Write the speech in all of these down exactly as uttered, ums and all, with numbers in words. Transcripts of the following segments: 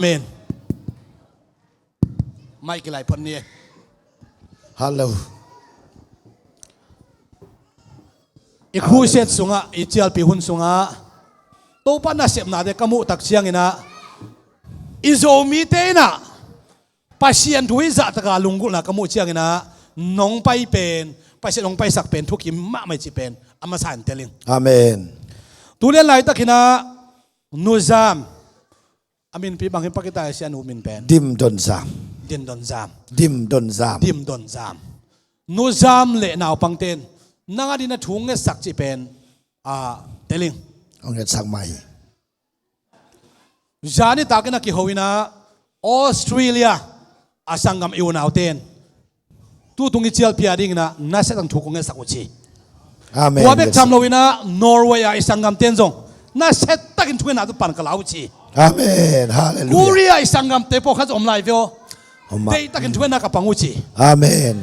Amen. Mai kilai phot ni. Hello. I crusade sungah, i cialpi hun sungah Topa nasepnate ka muh tak ciangin ah, i Zomite in ah Pasian thu i zahtaka lunggulhna ka muh ciangin ah, nong pai pen, Pasian hong paisak pen thukim mahmah i cih pen a masa in tel ing. Amen. Tu lian laitakin ah Nu Zam, a minpi bang hi, Pakistan a sia nu min pen? Dim Don Zam. Dim Don Zam. Dim Don Zam. Dim Don Zam. Nu Zam le naupangte in nang adingin thu ngetsak cih pen, ah, tel ing. Hong ngetsak mah hi. Zan nitakin a kiho in ah Australia a sanggam i unaute in tutung i cialpi a dingin ah nasia takin thu kong ngetsak uh ci. Amen. Tua bek tham lo in ah Norway a i sanggamte in zong nasia takin thungetna tawh pan ka la uh ci. Amen. Hallelujah. Korea i sanggamte pawlkhat zong om lai ve aw. Om mah. Deih takin thungetna ka pang uh ci. Amen.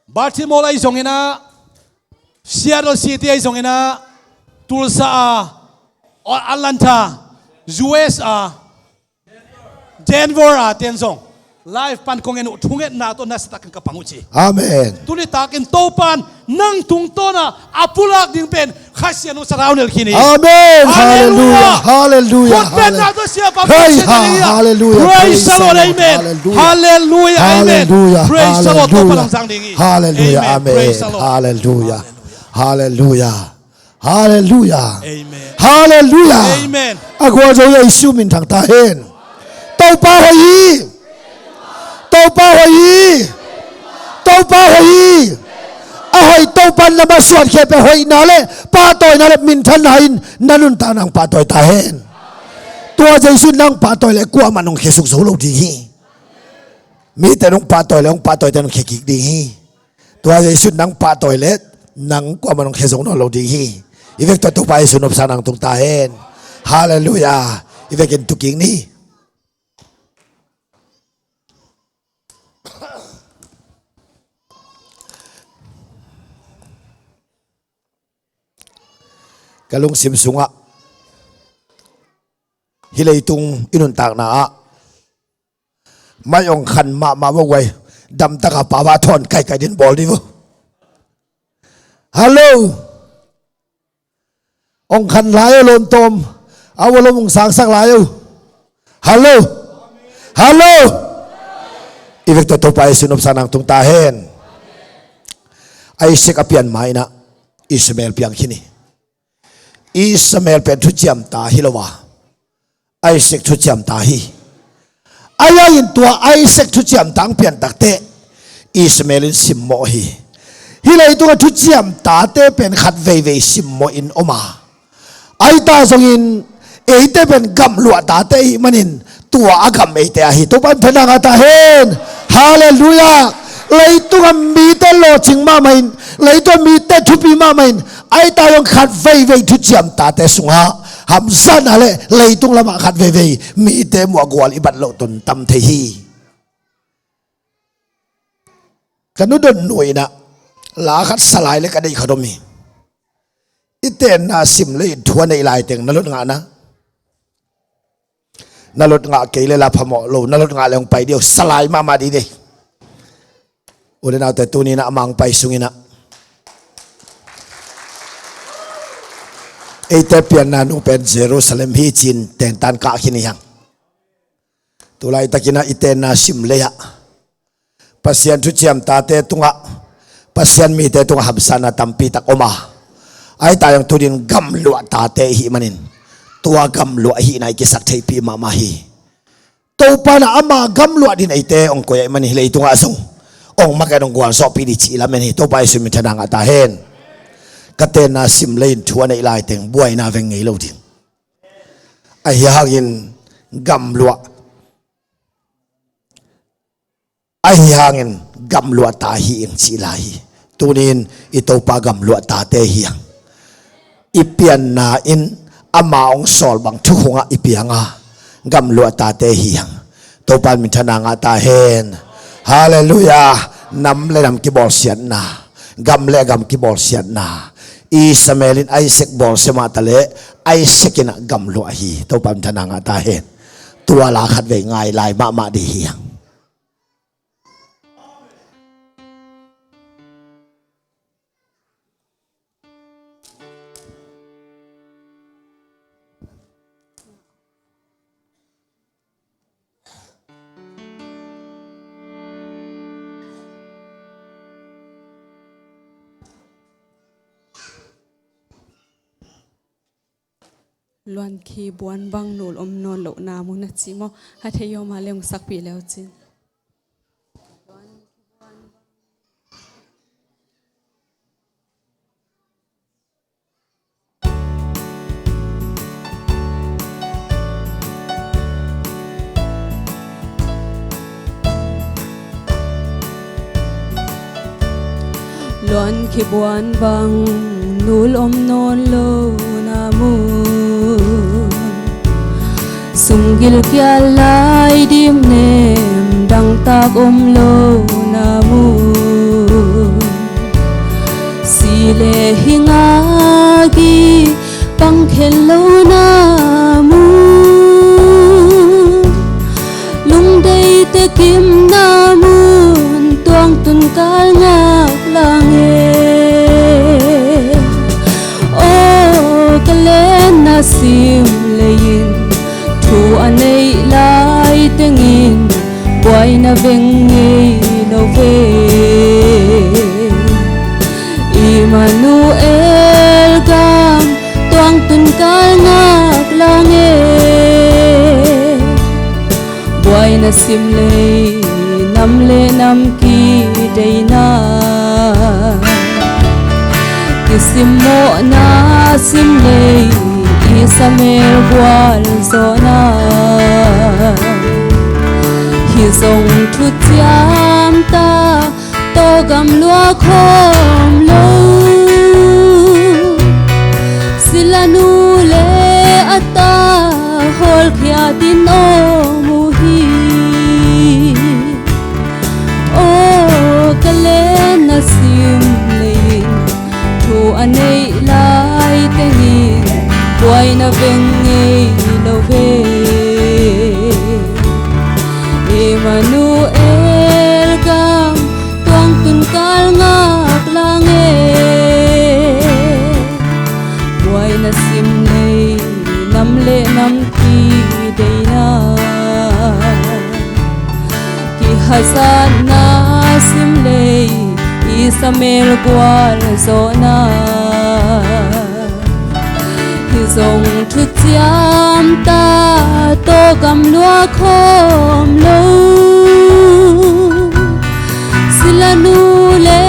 Baltimore ahi zongin ah, Seattle City ahi zongin ah, Tulsa a, Atlanta, U S a, Denver a ten zong live pan kong en uh, thungetna tawh nasia takin ka pang uh ci. Amen. Tuni takin Topa in nang tungtawn a a pulak ding pen Kha Siangtho sathau nel khin hi. Amen. Hallelujah. Hallelujah. Hallelujah. Khut bengna tawh sia pa hallelujah. Praise the Lord. Amen. Hallelujah. Hallelujah. Amen. Praise the Lord. Topa in hong zang ding hi. Hallelujah. Amen. Praise the Lord. Hallelujah. Hallelujah. Hallelujah. Amen. Hallelujah. Amen. A gualzo Jesu min thang ta hen. Topa hoih hi. Topa hoih hi. Topa hoih hi. A hoih Topa in na masuankhia pen hoihna le pahtawina le minthanna in na nuntakna hong pahtawi ta hen. Tua Jesu in nang pahtawi le kuamah nong khia suk zo lo ding hi. Mite nong pahtawi le hong pahtawite nong khia kik ding hi. Tua Jesu in nang pahtawi le nang kuamah nong khia zo nawn lo ding hi. I vek tawh Topa Jesu nopsa nang tung ta hen. Hallelujah. I vekin tu kik ni. Ka lungsim sungah hih leitung i nuntakna ah mai hong khan mahmah vo guai. Damtaka pava thawn kaikai din bawl dih vo. Hallo. Hong khan lai o lawmtawm. A vo lawm hong sangsak lai o. Hallo. Hallo. I vekte Topa Jesu nopsa nang tung ta hen. Isaac a pian ma-in ah Ishmael piang khin hi. Ishmael pen thuciam ta hi lo a, Isaac thuciam ta hi. Ahi hangin tua Isaac thuciam ta hong pian takteh Ishmael in simmawh hi. Hih leitungah thuciam tate pen khat veivei simmawh in om a, ahi ta zongin eite pen gamluah tate ahih manin tua a gam eite ahi. Topa in phatna ngah ta hen. Halleluiah. Leitungah mite lawhcing mahmah in, leitungah mite thupi mahmah in, ahi ta zong khat veivei thuciam tate sungah hamsatna le leitung lamah khat veivei mite muah gual i bat loh tun tam thei hi. Ka nu Don nu in ah la khat sa lai le ka deih khat om hi. I tenna sim le in thu a neih laiteng na lot ngah na, na lot ngah kei le la phamawh lo, na lot ngah le hong pai dih o, sa lai mahmah dih dih. U le naute, tuni in ah a mang pai sungin ah eite pianna nu pen Jerusalem hi ci-in tentan kah khin hi hang. Tulaitakin ah i tenna sim lei ah Pasian thuciam tate tungah, Pasian mite tungah hamsatna tampi tak om a, ahi ta zong tuni in gamluah tate i hih manin tua gamluah ahihna i kisak theihpih mahmah hi. Topa in ah ama gamluah dingin eite hong koih ahih manin hih leitungah zong hong makaih, hong gualzawhpih ding cih lamen hi. Topa Jesu min thanna ngah ta hen. Ka tenna sim lei in thu a neih laiteng buaina veng ngei lo ding. Ahi hangin gamluah, ahi hangin gamluah ta hi ing cih lai hi. Tuni in i Topa gamluah tate hi hang. I pianna in ama hong sawl bang thukhungah i piang a, gamluah tate hi hang. Topa in min thanna ngah ta hen. Halleluiah. Nam le nam kibawlsiatna, gam le gam kibawlsiatna, Ishmael in Isaac bawlsia mah ta leh Isaac in ah gamluah hi. Topa min thanna ngah ta hen. Tua la khatvei ngai lai mahmah dih hi hang. Luan khi buan bang nul om nawn lohna mun a ci maw? A thei om a le hong sakpih le uh cin. Luan khi buan bang nul om nawn lo na mun, sunggil kia lai dim nem dangtak om lo na mun, si le hi ngak i pang khen lo na mun, lungdei te kim na mun, tuang tun kal ngak lang e. O ka len na sim lei in, thu a neih lai teng in buaina veng ngei lo ve. Immanuel gam tuang tun kal ngak lang e. Buaina sim lei nam le nam kideina, kisimmawhna sim lei Ishmael gualzawhna, hi zong thuciam ta tawh gam lua khawm lo. Sila nu le a ta hawlkhiat in om uh hi. Aw ka len na sim lei in, thu a neih lai teng in buaina veng ngei lo ve. Immanuel gam tuang tun kal ngak lang e. Buaina sim lei nam le nam kideina, kihazatna sim lei Ishmael gualzawhna, hi zong thuciam ta tawh gam lua khawm lo. Sila nu le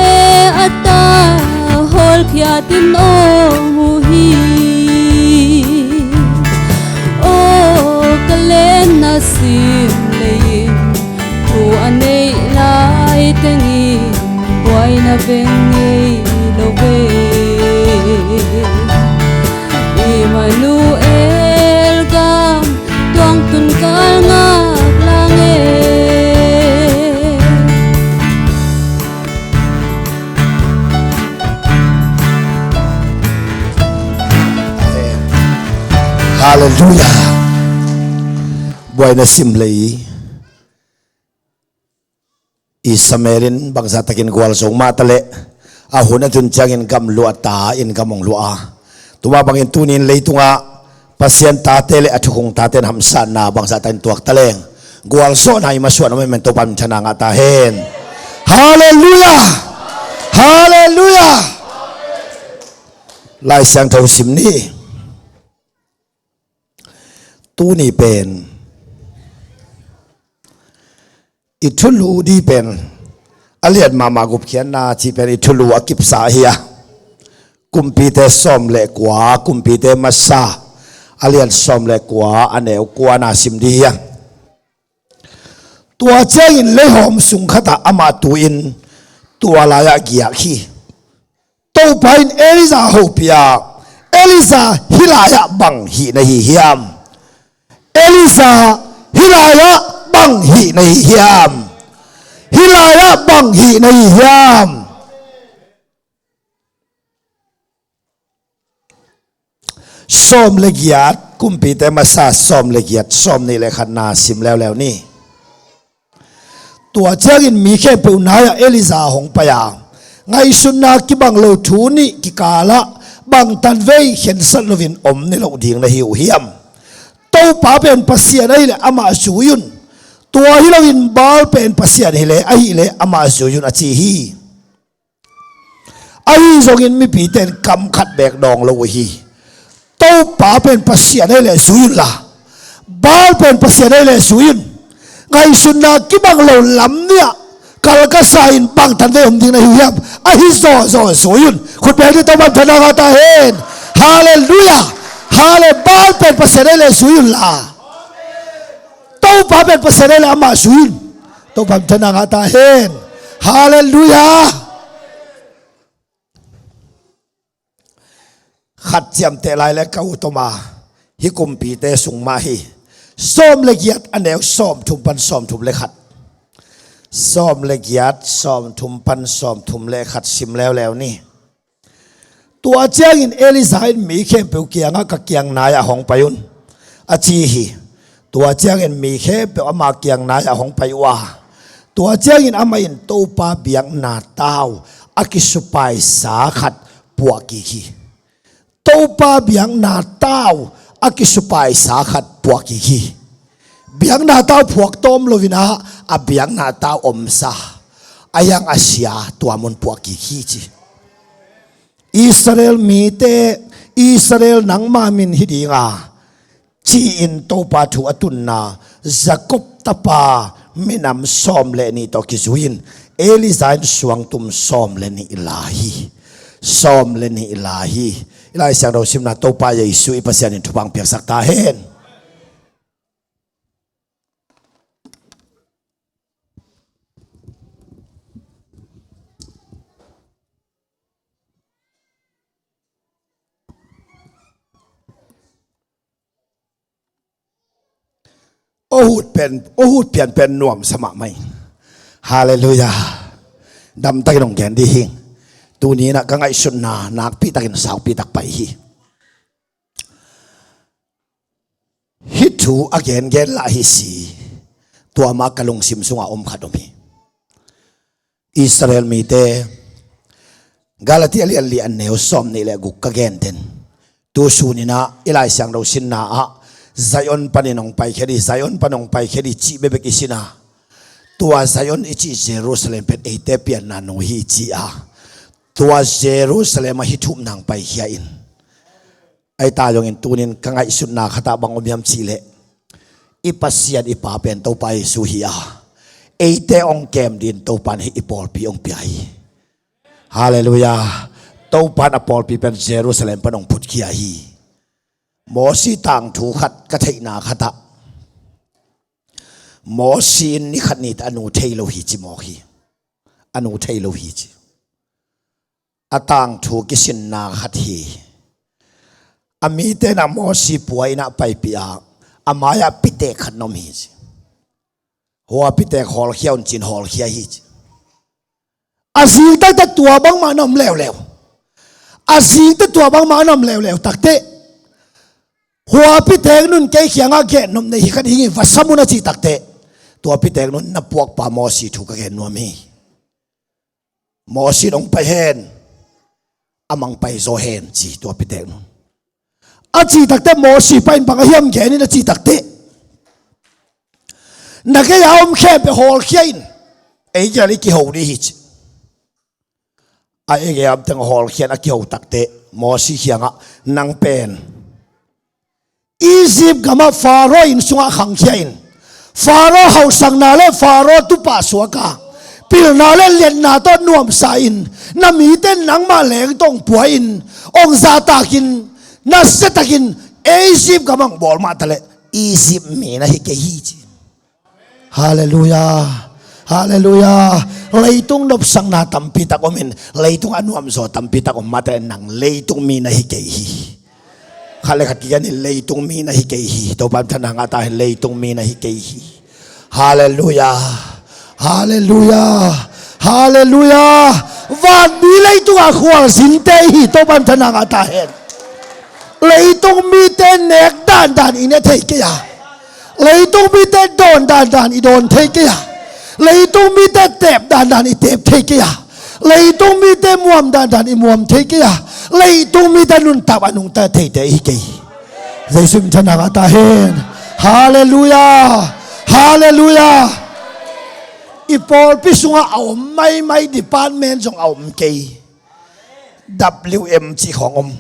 a ta hawlkhiat in om uh hi. Aw ka len na sim lei in, thu a neih lai teng in buaina veng ngei lo ve. Immanuel gam tuang tun kal ngak lang e. Halleluiah. Buaina sim lei Ishmael in bangzah takin gualzo mah ta leh, a hun a tun ciangin gam luah ta in gam hong luah a. Tua mah bangin tuni in leitungah Pasian tate le a thukhun tate in hamsatna bangzah takin tuak ta leng, gualzawhna i masuan om amen. Topa min thang ngah ta hen. Halleluiah. Halleluiah. Lai Siangtho sim ni. Tuni pen i thulu ding pen a lian mahmah gupkhiatna cih pen i thulu a kipsa hi a, Kumpite sawm le kua, Kumpite masa a lian sawm le kua, a neu kuana sim ding hi a. Tua ciangin leihawm sung khatah amah tu-in tua lai-ah giak hi. Topa in Elijah hopih a, Elijah hih lai-ah bang hih na hi hiam? Elijah hih lai-ah bang hih na hi hiam? Hih lai-ah bang hih na hi hiam? Sawm le giat, Kumpite masa sawm le giat, sawm nih le khatna sim leuleu ni. Tua ciangin mi khempeuh nai-ah Elijah hong pai a, ngaihsutna kibang lo thu nih kikalah bangtan vei khensat loin om niloh ding na hi uh hiam? Topa pen Pasian ahileh amah zui un. Tua hi loin Baal pen Pasian hileh, ahihleh amah zui un, a ci hi. Ahi zongin mipite in kam khat beek dawng lo uh hi. Topa pen Pasian ahileh zui unla, Baal pen Pasian ahileh zui un. Ngaihsutna kibang lo lam nih-ah kal ka sa in bangtan vei om ding na hi uh hiam? Ahi zawzaw zui un. Khut beng ni, Topa in thana ngah ta hen. Halleluiah. Halle-, Baal pen Pasian ahileh zui unla, Topa pen Pasian ahileh amah zui un. Topa in thana ngah ta hen. Halleluiah. Khat ciamteh lai le ka ut om a, hih kumpite sung mah hi. Sawm le giat, a neu sawmthum pan sawmthum le khat. Sawm le giat, sawmthum pan sawmthum le khat sim leuleu ni. Tua ciangin Elijah in mi khempeuh kiangah, ka kiang nai-ah hong pai un, a ci hi. Tua ciangin mi khempeuh ama kiang nai-ah hong pai uh a, tua ciangin amah in Topa biakna tau a kisupaisa khat puah kik hi. Topa biakna tau a kisupaisa khat puah kik hi. Biakna tau phuak tawm loin ah, a biakna tau omsa, a hiang a sia, tua mun puah kik hi ci. Israel mite, Israel nangma min hi ding a, ci-in Topa thu a tunna Jakob tapa minam sawm le nih tawh kizui-in Elijah in suangtum sawm le nih la hi. Sawm le nih la hi. I Lai Siangtho simna, Topa Jesuh i Pasian in thupha hong piaksak ta hen. Ohud pen, Ohud pian pen nuamsa mahmah hi. Halleluiah. Damtakin hong gen dih hing. Tuni-in ah ka ngaihsutna nakpitakin saukpitak pai hi. Hih thu a gengen lah hi si, tua mah ka lungsim sungah om khat om hi. Israel mite, Galati a lian li a neu sawm nih le guk ka genten. Tu suninah i Lai Siangtho sinna ah Zion panin hong paikhia dih, Zion pan hong paikhia dih cih bekbek i sinna. Tua Zion i cih Jerusalem pen eite pianna nu hi ci a, tua Jerusalem ah hih thu nang paikhia in. Ahi ta zongin tunin ka ngaihsutna khatah bang om hiam cihleh, i Pasian i Pa pen Topa Jesuh hi a, eite hong kem dingin Topa in hih i pawlpi hong pia hi. Halleluiah. Topa in a pawlpi pen Jerusalem pan hong phutkhia hi. Mosi tangthu khat ka theihna khatah, Mosi in ni khat ni teh a nu thei lo hi ci mawk hi. A nu thei lo hi ci. A tangthu kisinna khat hi. A mite in ah Mosi pua in ah paipih a, a mai-ah pitek khat na om hi ci. Hua pitek hawlkhia un ci-in hawlkhia hi ci. A zing taktak tua bangmah na om leuleu. A zing taktak tua bangmah na om leuleu takteh, hua pitek nun kei kiangah gennop nei hi khat hing in va sam un a cih takteh, tua pitek nun na puakpa Mosi thu ka gen nuam hi. Mosi in hong pai hen, a mang pai zaw hen ci tua pitek nun. A cih takteh Mosi pa in bang a hiam gen in a cih takteh, na gei a om khempeuh hawlkhia in, ei gel i kiho dih hi ci. A ei gei a om teng hawlkhia in a kiho takteh Mosi kiangah, nang pen Egypt gamah Pharaoh inn sungah khangkhia in, Pharaoh hausakna le Pharaoh tupah suak a, pilna le liatna tawh nuamsa in, na mite nangmah leng tawh hong pua in, hong zahtak in, nasiatakin Egypt gamah hong bawl mah taleh Egypt mi na hi kei hi ci. Halleluiah. Halleluiah. Leitung nopsakna tampi tak om in, leitung a nuamzaw tampi tak om mah taleh nang leitung mi na hi kei hi. Khat le khat kigen in, leitung mi na hi kei hi. Topa in thana ngah ta hen, leitung mi na hi kei hi. Halleluiah. Halleluiah. Halleluiah. Vanmi leitung a khualzinte hi. Topa in thana ngah ta hen. Leitung mite nek dandan i ne thei kei a, leitung mite dawn dandan i dawn thei kei a, leitung mite tep dandan i tep thei kei a, leitung mite muam dandan i muam thei kei a, leitung mite nuntak a nungta theite i hi kei. Jesu min thang a ta hen. Halleluia. Halleluia. I pawlpi sungah a om maimai department zong a om kei. W M ci khawng om.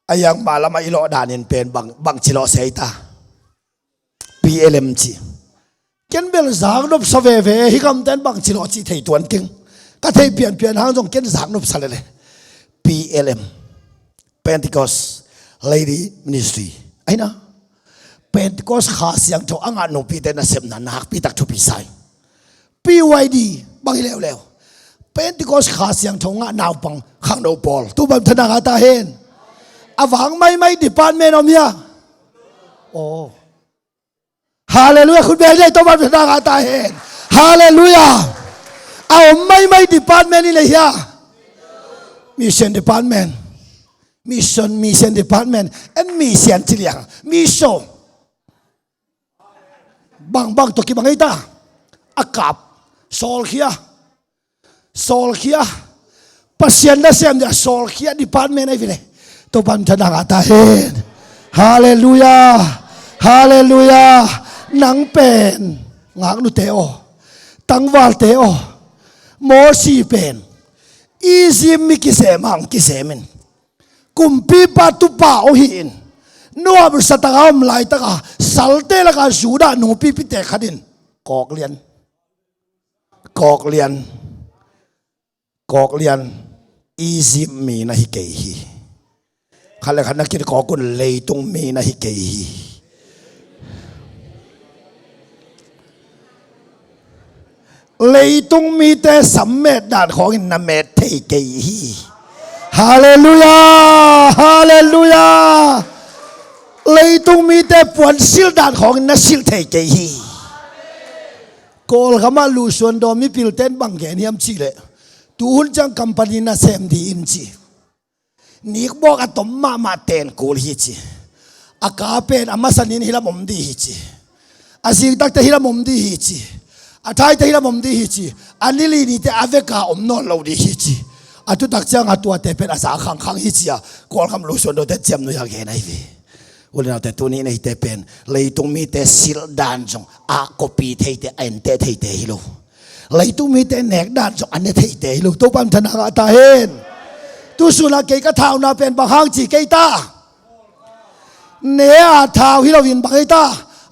A yang mah lamah i lawh danin pen bang, bang ci lawh sei ta. P L M ci. Ken bel zaknop sa veve, hih gamten bang ci lawh ci thei tuan keng. Ka theih pianpian hang zong ken zaknop sa lele. P L M, Pentecost Lady Ministry. Aina, Pentecost Kha Siangtho a ngah nupite nasepna nakpi tak thupi sa hi. P Y D bang hi leuleu. Pentecost Kha Siangtho ngah naupang khangno pawl. Topa min thang a ta hen. A vang maimai department om hia? Oh. Halleluia. Khut beng dei, Topa min thang a ta hen. Halleluia. A om maimai department i nei hia? Mission department. Mission, mission department. En mission ci liang. Mission. Bangbang tawh kibang ei ta. A kap. Sawlkhia. Sawlkhia. Pasian nasem dia sawlkhia department ahi vile. Topa min thang a ta hen. Halleluia. Halleluia. Nang pen ngaknute aw, tangvalte aw, Mosi pen Egypt mi kisem hang kisem in, kumpipa tupa aw hi in, nuamsa taka om laitaka salte laka Judah nupipite khat in kawk lian, kawk lian, kawk lian, Egypt mi na hi kei hi. Khat le khat na kitkawk un, leitung mi na hi kei hi. Leitung mite sammet dan khawngin na met thei kei hi. Halleluia. Halleluia. Leitung mite puansilh dan khawngin na silh thei kei hi. Kawlgamah Lusuan daw mipilten bang gen hiam cihleh, tuhun ciang company nasem dih in ci. Nikbawk a tom mahmah ten kul hi ci. A ka pen a masa ni-in hilam om dih hi ci. A zingtakte hilam om dih hi ci. A thaite hilam om dih hi ci. A nili nite a veka om nawn lo dih hi ci. A thutak cianga tuate pen a za khangkhang hi ci-a Kawlgam Lusuan dawte ciamnuih a gen ahi ve. U le naute, tuni in eite pen leitung mite silh dan zong a kopi theite, a ente theite hi lo. Leitung mite nek dan zong a ne theite hi lo. Topa min thang a ta hen. Tusunah kei ka thauna pen bang hang ci kei ta. Ne a thau hi loin bang ei ta.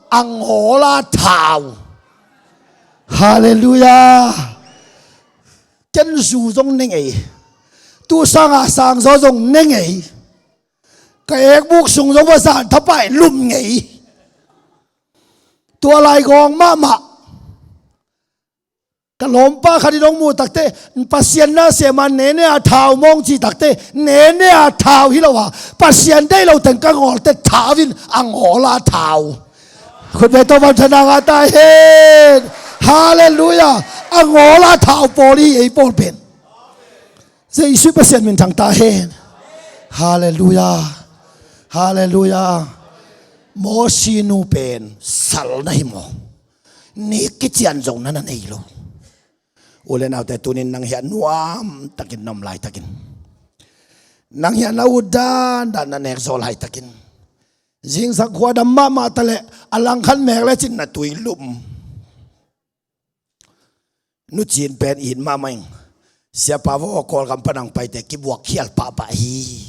A ngawla thau. Halleluia. Ken zu zong ne ngei. Tu sanga sangzaw zong ne ngei. Ka ekbuk sung zong va zan thapai lum ngei. Tua lai gawng mahmah. Ka lawmpa khat in hong muh takte, Pasian nasema nene a thau mawng ci takte, nene a thau hi lo a, Pasian deih lo teng ka ngawlte thau in a ngawla thau. Khut beng, Topa min thang a ta hen. Halleluia. A ngawla thau pawl hi ei pawl pen. Jesu Pasian min thang ta hen. Halleluia. Halleluia. Mosi nu pen sal na hi maw? Nik kician zong na na nei lo. U le naute, tunin nang hiah nuam takin na om laitakin, nang hiah na ut dandan na nek zaw laitakin, zingsang khua dam mahmah ta leh a langkhat mek lecin na tui lum. Nucin pen it mahmah ing. Siapa vaw, Kawlgam pan hong paite kibuak khial pahpah hi.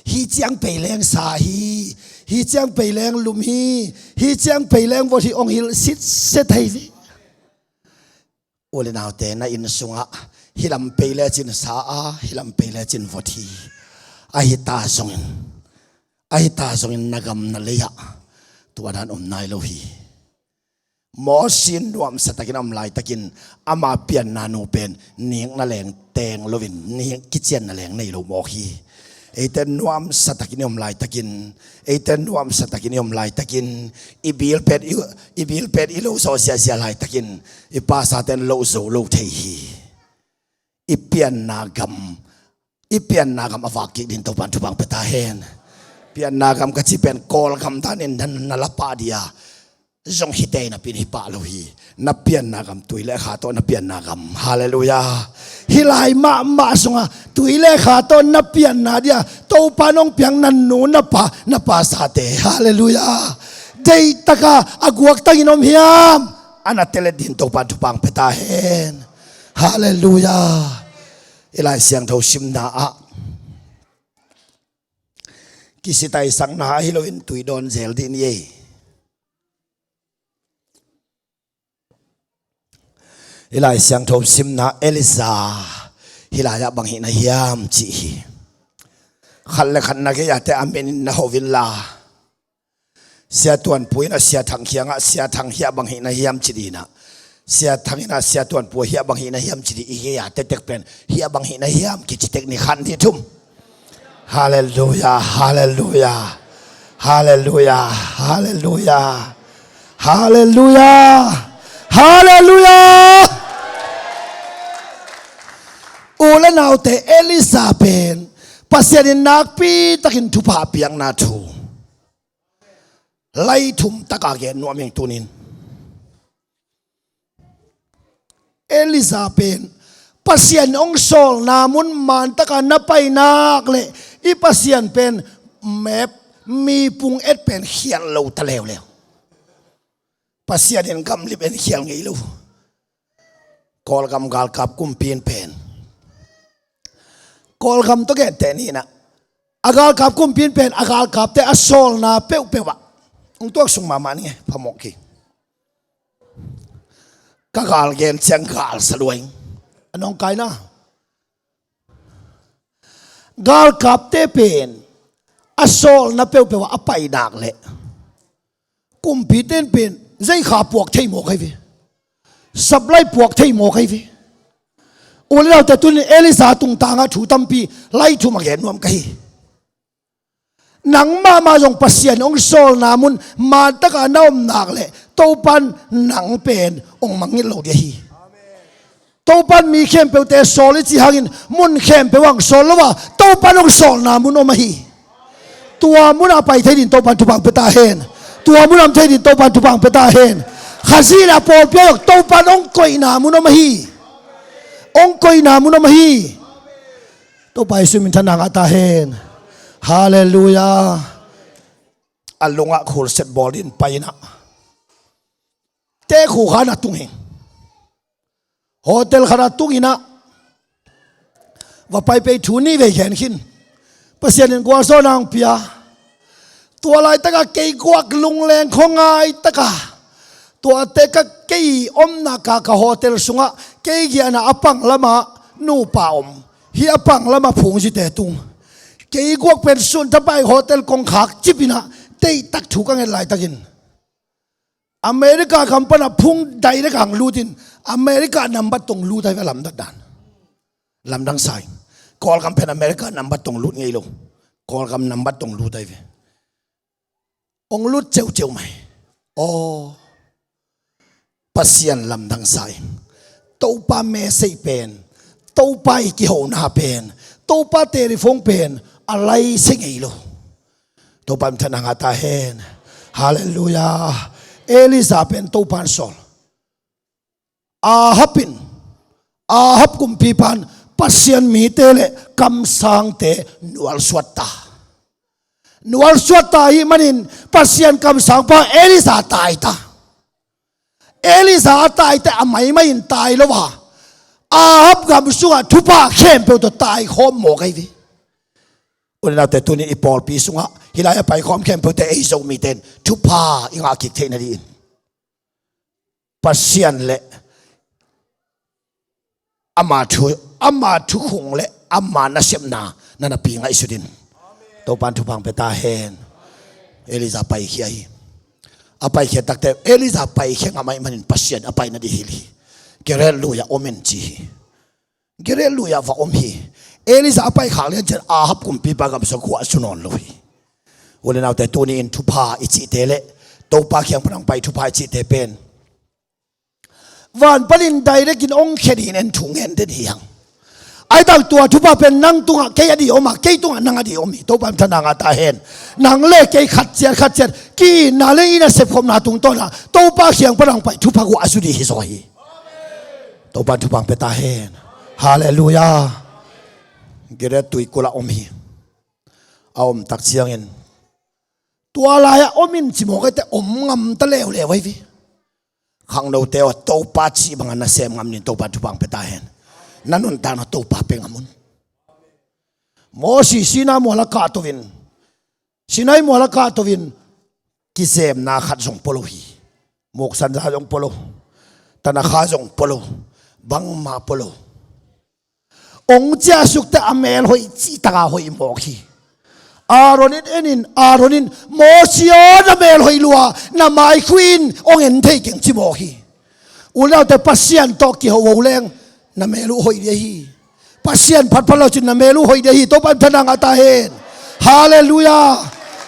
Hih ciang pei leng sa hi. Hih ciang pei leng lum hi. Hih ciang pei leng vot hi, hong hilh sitset hi ve. U le naute, na inn sungah hih lam pei lecin sa a, hih lam pei lecin vot hi. Ahi ta zongin, ahi ta zongin na gam na lei-ah tua dan om nai lo hi. Mosi nuamsa takin a om laitakin ama pianna nu pen nik na leng teng loin nik kicianna leng nei lo mawk hi. Eite nuamsa takin i om laitakin, eite nuamsa takin i om laitakin, i bil pen i, i bil pen i lo zaw ziazia laitakin i pasate'n lo zo lo thei hi. I pianna gam, i pianna gam a vak kik dingin Topa'n thupha pia ta hen. Pianna gam ka ci pen Kawlgam danin na, na la pah dih a, zong hi tei napi in hi pah lo hi. Na pianna gam tui le kha tawh na pianna gam. Halleluiah. Hih lai mahmah sungah tui le kha tawh na pianna dih a Topa nong piak na nu na pa, na pasate, halleluiah, deihtak a a guaktangin om hiam? A na telet dih in Topa in thupha pia ta hen. Halleluiah. I Lai Siangtho simna ah kisitaisakna ahi loin tui dawn zel dih ni ei. I Lai Siangtho simna Elijah hih lai-ah bang hih na hiam cih hi. Khat le khat na gei-ate a min in na ho inla, Sia Tuan Pu in a Sia Thang kiangah, Sia Thang, hiah bang hih na hiam ci dih in ah, Sia Thang in a Sia Tuan Pu, hiah bang hih na hiam ci dih. I gei-a tektek pen hiah bang hih na hiam kici tek ni, khat nih thum. Halleluiah, halleluiah, halleluiah, halleluiah, halleluiah, halleluiah. U le naute, Elijah pen Pasian in nakpi takin thupha a piakna thu lai thum taka gen nuam ing tunin. Elijah pen Pasian hong sawlna mun man taka na pai nak leh, i Pasian pen map, mipung et pen khial lo ta leuleu. Pasian in gamlim en khial ngei lo. Kawlgam galkap kumpi in pen, Kawlgam tawh genteh ni in ah, a galkap kumpi in pen a galkapte a sawlna peuhpeuh ah, hong tuak sung mahmah ni e, phamawh kei. Ka gal gen ciang gal sa lua ing. A nawngkaina, galkapte pen a sawlna peuhpeuh ah a pai nak leh, kumpite in pen zeikha puak thei mawk ahi ve. Supply puak thei mawk ahi ve. U le naute, tunin Elijah tungtangah thu tampi lai thum a gen nuam ka hi. Nang mahmah zong Pasian hong sawlna mun man taka na om nak leh, Topa in nang pen hong mangngilh lo ding ahi. Topa in mi khempeuhte sawl i cih hangin mun khempeuh ah hong sawl lo a, Topa in hong sawlna mun om ahi. Tua munah pai thei dingin Topa in thupha pia ta hen. Tua munah om thei dingin Topa in thupha pia ta hen. Khazih in a pawlpi ah zong Topa in hong koihna mun om ahi. Hong koihna mun om ahi. Topa Jesuh minthanna ngah ta hen. Halleluiah. A lungah khulset bawl dingin pai in ah, tekhu khan a tung hi. Hotel khat ah tung in ah, va pai pei thu nih vei khen khin. Pasian in gualzawhna hong pia. Tua laitakah kei guak lungleng khuangai taka, tuate ka, kei omna ka, ka hotel sungah kei giahna a pang lamah nupa om. Hih a pang lamah phungzite tung. Kei guak pen sunthapai hotel kongkhak cip in ah, deihtak thu ka nget laitakin America gam panah phung direct hong lut in, America nambat tawh hong lut ahi ve, lamdang dan. Lamdang sa ing. Kawlgam pen America nambat tawh hong lut ngei lo. Kawlgam nambat tawh hong lut ahi ve. Hong lut ceuceu mai. Aw. Pasian lamdang sa ing. Topa message pen, Topa i kihona pen, Topa telephone pen a lai sia ngei lo. Topa minthanna ngah ta hen. Halleluiah. Elijah pen Topa in sawl. Ahab in, Ahab kumpipa in Pasian mite le kamsangte nualsuat ta. Nualsuat ta ahih manin Pasian kamsangpa Elijah tai ta. Elijah a tai teh a maimai in tai lo a, Ahab gam sungah thupha khempeuh tawh taikhawm mawk ahi ve. U le naute, tuni i pawlpi sungah hih lai-ah paikhawm khempeuhte ei Zomite in thupha i ngah kik theih nadingin Pasian le ama thu, ama thukhun le ama nasepna na napi ngaihsut in. Topa in thupha hong pia ta hen. Elijah paikhia hi. A paikhia takteh Elijah paikhia ngam ahih manin Pasian a pai nading hilh hi. Gilead lui-ah om in ci hi. Gilead lui-ah va om hi. Elijah a paikhak lian ciang Ahab kumpipa gam sungah khuahsu nawn lo hi. U le naute, tuni-in thupha i cihte le Topa kiang pan hong pai thupha i cihte pen van panin direct in hong khia dingin en thu ngen den hi hang. Ahi tak tua thupha pen nang tungah kei a dih om a, kei tungah nang a dih om hi. Topa in thana ngah ta hen. Nang le kei khat ciat khat ciat ki-itna le i nasep khopna tungtawnah Topa kiang pan hong pai thupha guah a zu dih hi zaw hi. Topa in thupha hong pia ta hen. Halleluiah. Gilead tuikulh ah om hi. A om tak ciangin tua lai-ah om in ci mawk ahi teh om ngam ta leuleu ahi ve. Khangnote aw, Topa cih bangin na sem ngam ni, Topa in thupha hong pia ta hen. Na nuntakna Topa pia ngam un. Moses Sinai mual ah kahto in, Sinai mual ah kahto in, kizemna khat zong pua lo hi. Muksan za zong pua lo. Tanakha zong pua lo. Bangmah pua lo. Ong ciahsuk teh a mel hoih cih taka hoih mawk hi. Aaron in en in, Aaron in, Moses aw, na mel hoih lua, na maikhu in ong en thei keng ci mawk hi. U le naute, Pasian tawh kiho leng na mel uh hoih ding hi. Pasian phatphat lo cin na mel uh hoih ding hi. Topa in thana ngah ta hen. Halleluiah.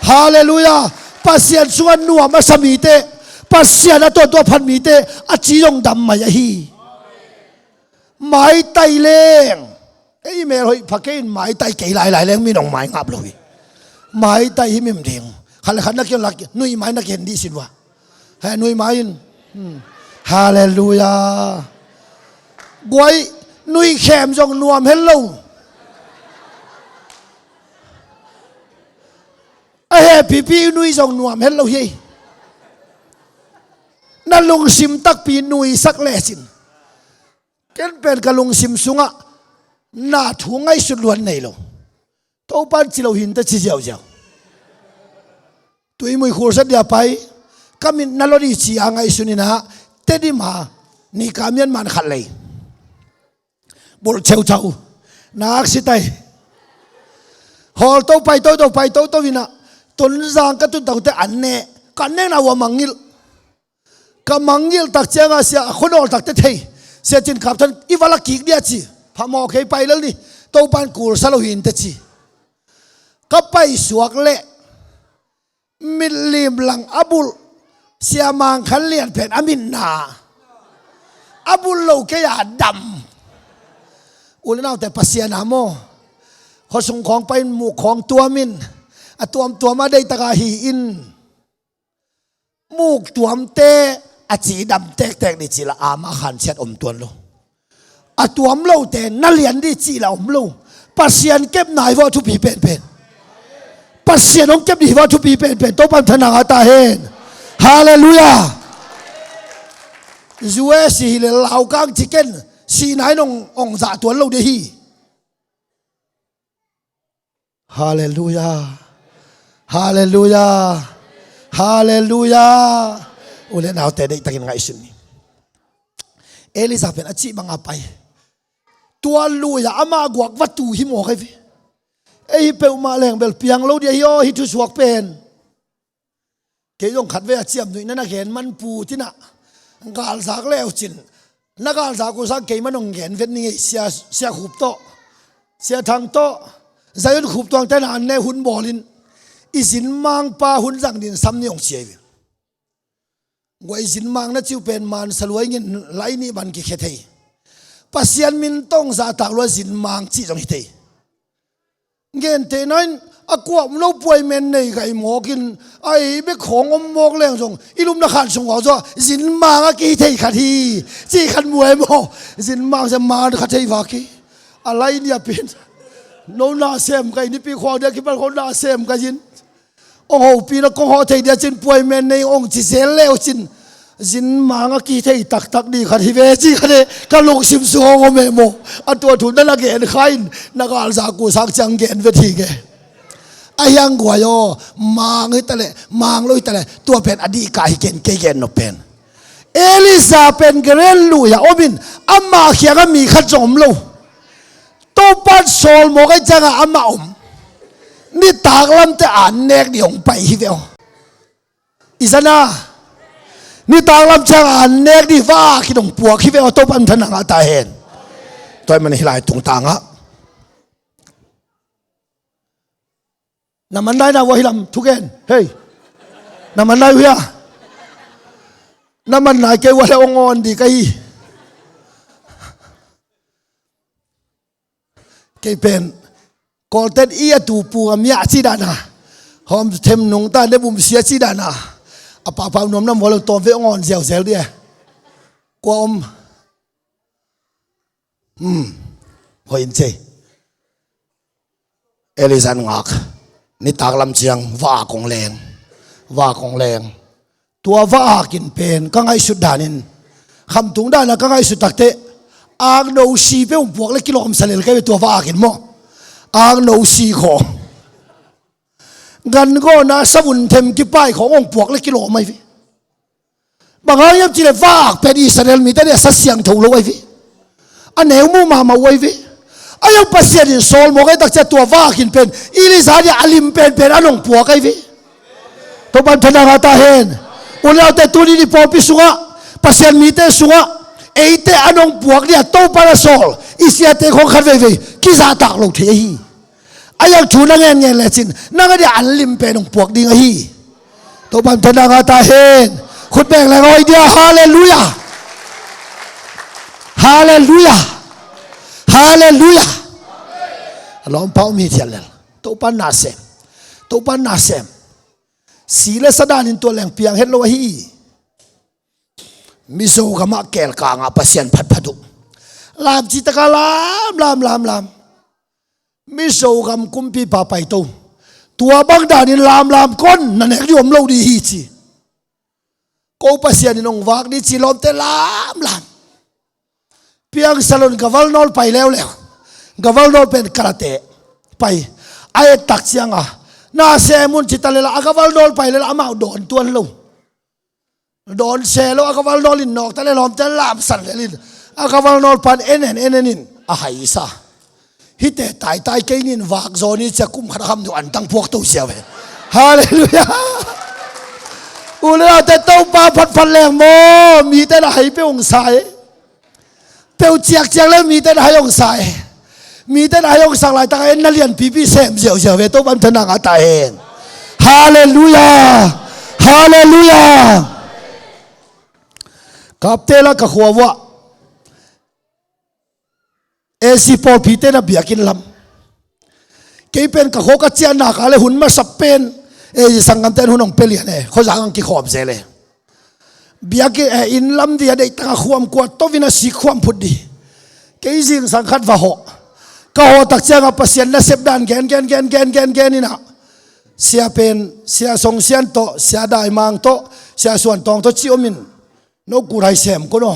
Halleluiah. Pasian sungah nuam a sa mite, Pasian a tuamtuam phat mite a ci zong dam mai ahi. Maitai leng. Ei mel hoih pha kei in maitai kei lailai leng min ong maingap lo hi. Maitai hi mim ding. Khat le khat na kion lak, nui mai na kihen dih sin ua. He nui mai in. Hmm. Halleluiah. Guai, nui khem zong nuam hen lo. A he pipi nui zong nuam hen lo hi. Na lungsim takpi nuisak lecin. Ken pen ka lungsim sungah na thu ngaihsut luat nei lo. Topa in ci lo hi inteh ci ziauziau. Tuimui khulsat dia pai, ka mit na lo dih ci a ngaihsun inah, Tedim a, Nika Myanmar khat lei. Bulh ceucau, nak si tai. Hawl to pai toto, pai toto inah, Tonzang ka tun tawh teh an neh, ka an nekna uh a mangngilh. Ka mangngilh tak ciangah sia a khuanawl takte thei. Sia Cin Kap Than i va la kik dia ci. Phamawh kei pai lel ni. Topa in kulsa lo hi inteh ci. Ka paisuak leh mitlim lang a bulh Sia Mang Khan Lian pen a mitna a bulh lo kei a dam. U le naute, Pasian a maw, khuasung khawng pai in, muk khawng tuam in, a tuamtuam a deihtak a hi in. Muk tuamte a cidam tektek dih cih la ama khanciat om tuan lo. A tuam lote na lian dih cih la om lo. Pasian kepna hi vawh thupi penpen. Pasian hong kep dih hi vawh thupi penpen. Topa in thana ngah ta hen. Halleluiah. U S hi le laukang ci ken, sihna in hong, hong zah tuan lo dih hi. Halleluiah. Halleluiah. Halleluiah. U le naute, deihtakin ngaihsun ni. Elijah pen a cih banga pai. Tua lui-ah amah guak va tu hi mawk ahi ve. Ei hi peuhmah leng bel piang lo dih ahi aw, hih thusuak pen. Kei zong khatvei a ciamnuihna na gen man pu tinah, galzak leucin, na galzak uh sang keiman hong gen vet ni ngei, Sia, Sia Khup tawh, Sia Thang tawh, Zion Khup tuangte na an ne hun bawlin, i zinmangpa hun zang din sam ni hong ci ahi ve. Guai zinmang na ciu pen mansa luai ngin lai nih ban kikhia thei. Pasian min tawh zahtak lua zinmang cih zong hi thei. Gentehna in a kuam lo puaimen nei gai mawkin a ei bek khawng om mawk leng zong i lupna khan sung khawng zaw zinmang a kihi thei khat hi. Cih khat muai maw? Zinmang sia man khat thei vak hi. A lai nia pen no na sem kai, nipi khuang dia kipan khuang na sem kai zin. Ong hopina kong hawh thei dia cin puaimen nei ong ci zel leucin zinmang a kihi thei taktak dih khat hi ve ci khat e. Ka lungsim sung hong om e maw? A tua thu na na gen kha in na galzak uh sang ciang gen vet hi nge. A hiang guai aw, mang hi taleh mang lo hi taleh tua pen a dihkah hi ken, kei gen nop pen. Elijah pen Gilead lui-ah om in amah khiangah mi khat zong om lo. Topa in sawl mawk ahih ciangah amah om. Nitak lamte an nek dih hong pai hi ve aw. I zana nitak lam ciangah an nek dih vakin hong puak hi ve aw. Topa in thana ngah ta hen. Tua ahih manin hih lai tungtangah na man nai na uh ahi lam thugen. Hei, na man nai uh hia? Na man nai kei uh a le ong awn dih ka hi. Kei pen Kawlten i a tu pu a miah ci dana, hawm them nungta ne bum sia ci dana, a pahpah nuam nam vua lo tawm ve ngawn ziauziau dia. Kua om? Hmm. Hoi in cei. Elizan ngak. Nitak lam ciang va kong leng. Va kong leng. Tua va akin pen ka ngaihsut danin, khamtung dana ka ngaihsut takte, akno si pe hong puak le kilawm salel kai ve tua va akin maw. Akno si khawng, gangawna savun them kipai khawng hong puak le kilawm ai ve. Bang hang hiam cih le va ak pen Israel mite nih a sa siangtho lo ai ve. A neu mu mahmah uh ai ve. A iang Pasian in sawl mawk ai takcia tua va akin pen Elija nih a lim penpen a nong puak ai ve. Topan thana ngah ta hen. Unaute tuni ni pawlpi sungah, Pasian mite sungah, eite a nong puak nih a Topan a sawl i siate khong khat veivei kizahtak lo thei ahi. A iang thu na ngenngen lecin nang a dia an lim pen nong puak ding ahi. Topan thana ngah ta hen. Khut beng leng hoi dia. Halleluia. Halleluia. Halleluia. A lawmpa om hi thian lel. Topan na sem. Topan na sem. Si le sa danin tua leng piang het lo ahi. Mizo gamah kelkangah Pasian phatphat uh. Lam citaka lam lam lam lam. Mizo gam kumpipa paito. Tua bang danin lamlam kon na nek dih om lo dih hi ci. Ko Pasian in hong vak dih ci lawmte lamlam. Piangsalon gavalnawl pai leuleu. Gavalnawl pen karate pai. A ettak cianga na sem un cita lela a gavalnawl pai lela amau dawn tuan lo. Dawn se lo a gavalnawl in nawkta le lawmte lamsan lelin a gavalnawl pan enen enenin a haisa. Hite taitai kei nin vak zaw ni cia kum khat a kham deuh antang puak to sia ve. Halleluia. Uleate Topa phatphat leng maw mite na hai pe ungsa e. Peuh ciakciak le mite na hai hong sa e. Mite na hai hong sak laitaka en na lianpipi sem ziauziau ve Topan thana ngah ta hen. Halleluia. Halleluia. Kapte la ka khua vuah. Esi pawlpite na biakinn lam. Kei pen ka khua ka ciah naka le hun masa pen ei sanggamte an hun hong pia lian e khuazang ang kikhawm zel e. Biakinn eh, inn lam dia deihtaka khuam kuat tovin a sik khuam phut di. Kei zingsang khat va hawh. Ka hawh tak cianga Pasian nasep dan gen gen gen gen gen gen ina. Sia pen sia song sian tawh sia daimang tawh sia suan tawng tawh ci omin. No kurai sem ko no.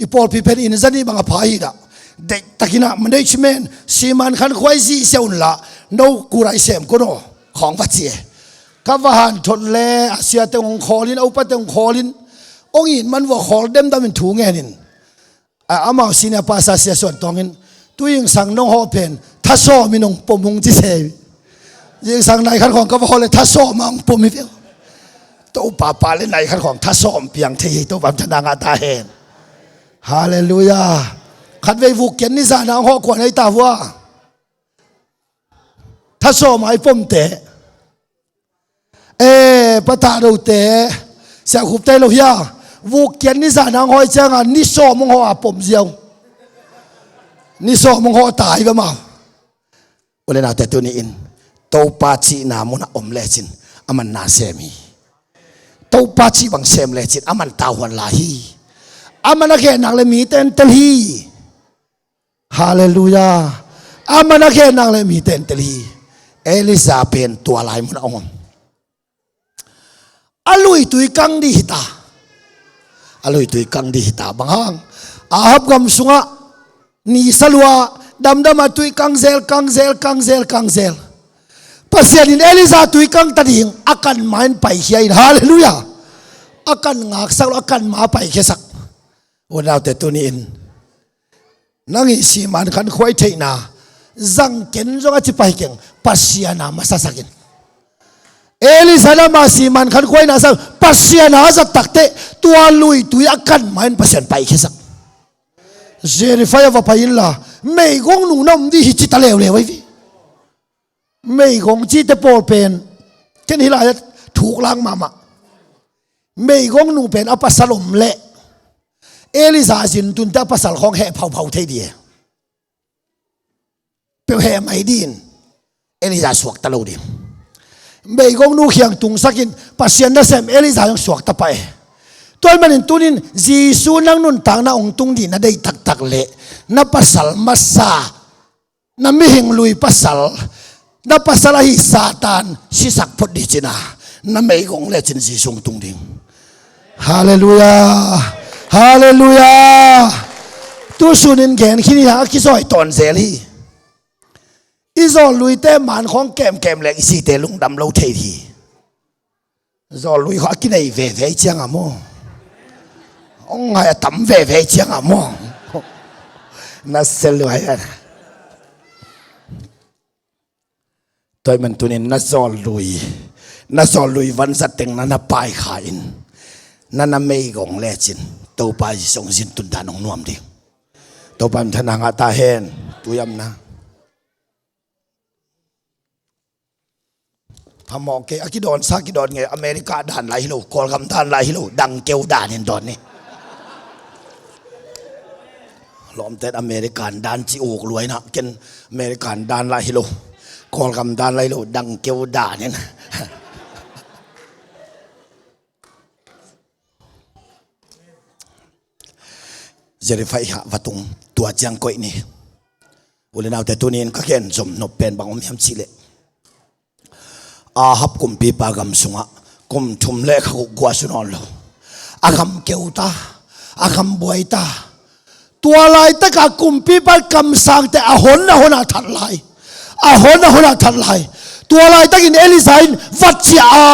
I pawlpi pen in zani bang a pha hi dah. Deihtakina management siman khan khuai zihsia unla no kurai sem ko no. Khawng va ci e. Ka va hanthot le a siate hong khawlin a upate hong khawlin. Hong in man vua khawl demdamin thu ngenin. A amau senior pastor sia suan tawngin tu zingsang nong hawh pen thasawmin hong pom hong ci se. Zingsang nai khat khawng ka va hawh le thasawma hong pom hi ve. Topa pa le nai khat khawng thasawm piang thei hi Topa thana ngah ta hen. Halleluia. Khatvei vuk kian ni zana hong hawh kuan hei ta vua. Thasawma i pomte. E patah dote. Siakhupte lo hia. Vuk kian ni zana hong hawh cianga ni sawm hong hawh a pom ziau. Ni sawm hong hawh ta hi ve mau. Ule naute tuni in Topa cihna munah om lecin aman na sem hi. Topa cih bang sem lecin aman tauhuan la hi. Aman a kehnak le mite an tel hi. Halleluia. Aman a kehnak le mite an tel hi. Elija pen tua lai munah hong om. A luitui kang dih hita. A luitui kang dih hita bang hang Ahab gam sungah ni salua damdama tui kang zel kang zel kang zel kang zel. Pasian in Elija tui kang ta ding a kan ma in paikhia in halleluia. A kan ngaksak lo a kan ma paikhiasak. Unaute tuni in nang i siman khan khuai theihna zang ken zong a ci pai keng Pasian a masasakin. Elija nama siman khan khuaina sang Pasian a zat takte tua luitui a kan ma in Pasian paikhiasak. Zerifai a va pai inla meigong nu na om dih hi cita leuleu ai vi. Meigong cite pawl pen ken hi lai a thuk lang mahmah. Meigong nu pen a pasal om leh Elija zin tunte a pasal khawng heh phauphau thei dih e. peuh heh mai ding. Elijah suakta lo ding. Meigongnu kiang tungsakin Pasian nasem Elijah zong suakta pah e. Tua ahih manin tunin Jesu nang nuntakna hong tung ding na deih taktak leh, na pasal masa, na mihing lui pasal, na pasal ahi Satan sisak phot ding ci-in ah, na meigong lecin Jesu hong tung ding. Halleluiah. Halleluiah. Tusunin gen khin hi a, a kizawi tawn zel hi. I zawlluite man khawng kemkem leh i site lungdam lo thei hi. Zawllui khawng a kinei veve ciang a maw, hong ngai a tam veve ciang a maw, na sia luai a. Tua ahih manin tunin na zawllui, na zawllui vanzat teng na na paikha in, na na meigong lecin Topa Jesu hong zin tun dan hong nuam ding. Topa min thang ngah ta hen. Tui am na phamawh kei, a kidawnsa kidawn ngei, America dan lai hi lo, Kawlgam dan lai hi lo, dangkeu dan in dawn ni. Lawmten American dan ci uk luai na, ken American dan lai hi lo, Kawlgam dan lai hi lo, dangkeu dan in. Zarephath ah va tung, tua ciang koih ni. U le naute, tunin ka gen zom nop pen bang om hiam cih leh, Ahab kumpipa gam sungah kum thum le kha guk guah su nawn lo. A gam keu ta, a gam buai ta. Tua laitak a kumpipa kamsangte a hon a hon a that lai. A hon a hon a that lai. Tua laitakin Elijah in va ciah a,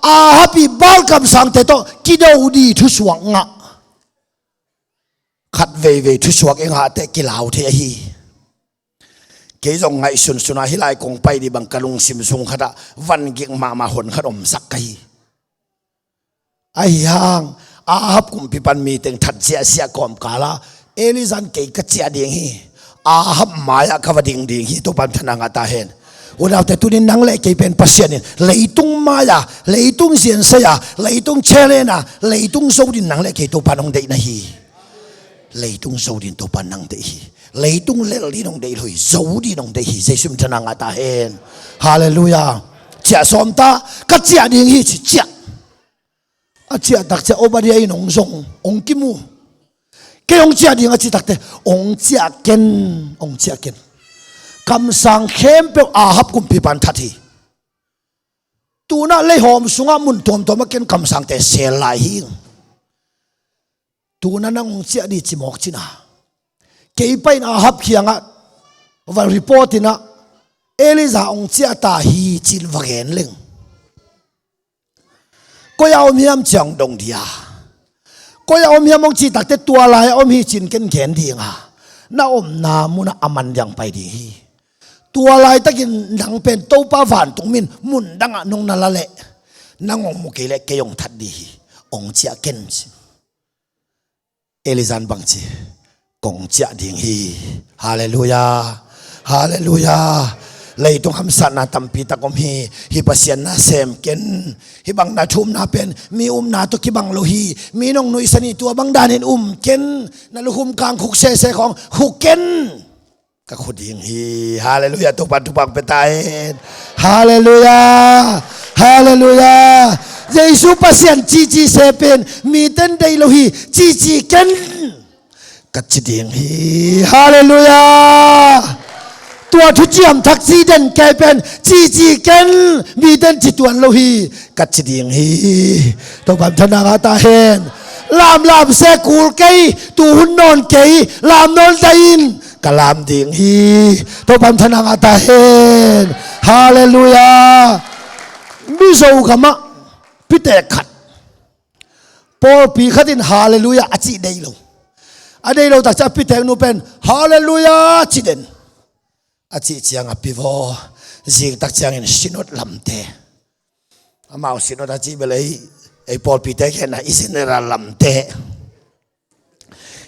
Ahab i Baal kamsangte tawh kido ding thusuak ngah. Khat veivei thusuak i ngah teh kilau thei ahi. Kei zong ngaihsunsun a hih lai kong pai ding bang ka lungsim sung khat ah van gik mahmah hon khat omsak ka hi. Ahi hang, Ahab kumpipan mi teng that ziahziah kawmkal ah, Elijah in kei ka ciah ding hi. Ahab mai-ah ka va ding ding hi, Topa min thang ngah ta hen. U le naute, tunin nang le kei pen Pasian in leitung mai-ah, leitung ziansai-ah, leitung challenge-ah, leitung zo ding nang le kei Topa in hong deih na hi. Leitung zo ding Topa in hong deih hi. Leitung lel ding hong deih lo hi, zo ding hong deih hi. Jesu min thang ngah ta hen. Halleluiah. Ciah sawm ta, ka ciah ding hi ci ciah. A ciah tak ciah Obadiah in hong zong, hong kimu. Kei hong ciah ding a cih takteh, hong ciah ken, hong ciah ken. Kamsang khempeuh Ahab kumpipan that hi. Tu-in ah leihawm sungah mun tuamtuam ah ken kamsangte sel lai hi. Tu-in ah nang hong ciah ding ci mawk cin ah. Kei pai-in Ahab kiangah va report in ah, Elijah hong ciah ta hi ci-in va gen leng. Koi-ah om hiam ci-in hong dong ding a. Koi-ah om hiam hong cih takteh tua lai-ah om hi ci-in ken gen ding a. Na omna munah a man ding pai ding hi. Tua laitakin nang pen Topa vantung min mun dangah nong na la leh, nang hong mu kei leh kei hong that ding hi. Hong ciah ken ci. Elijah in bang ci? Kong ciah ding hi. Halleluiah. Halleluiah. Leitung hamsatna tampi tak om hi. Hih Pasian na sem ken. Hih bang na thumna pen mi upna tawh kibang lo hi. Mi nong nuihsan hi, tua bang danin um ken. Na lukhum kang khuk sese khawng khuk ken. Ka khuk ding hi. Halleluiah. Topa in thupha pia ta hen. Halleluiah. Halleluiah. Jesu Pasian cihcih se pen mite in deih lo hi. Cihcih ken, ka ci ding hi. Halleluiah. Tua thuciam thak cih den kei pen cihcih ken, mite in ci tuan lo hi, ka ci ding hi. Topa min thang ngah ta hen. Lamlam se kul kei, tuhun nawn kei, lam nawn ta in. Ka lam ding hi. Topa min thang ngah ta hen. Halleluiah. Mizo gamah pitek khat, pawlpi khat in Halleluiah a cih deih lo. A deih lo tak ciang a piteknu pen Halleluiah ci den. A cih ciang a pivo, zing tak ciangin synod lamte. Amau synod a cih bel ei, ei pawlpite khempeuh i general lamte.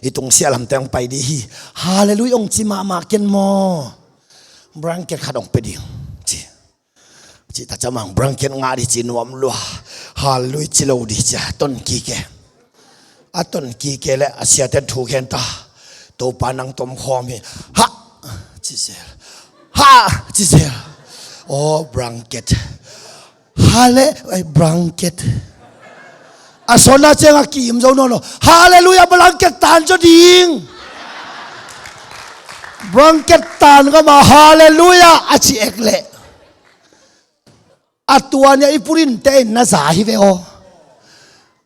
I tungsiah lamte hong pai ding hi. Halleluiah hong ci mahmah ken maw. Blanket khat hong pia ding ci. Cih tak ciang amau blanket ngah ding ci nuam lua. Halleluiah ci lo ding ci a ton kik e. A ton kik e leh a siate in thu khen ta. Topa nang tom khawm hi. Ha! Ci zel. Ha! Ci zel. Oh, blanket. Hale, ai, blanket. A sona ciang a kim zo nawn lo. Hallelujah, blanket tan zaw ding. Blanket tan ngam a hallelujah a ci ek leh, a tua nia i purin te in na za hi ve aw.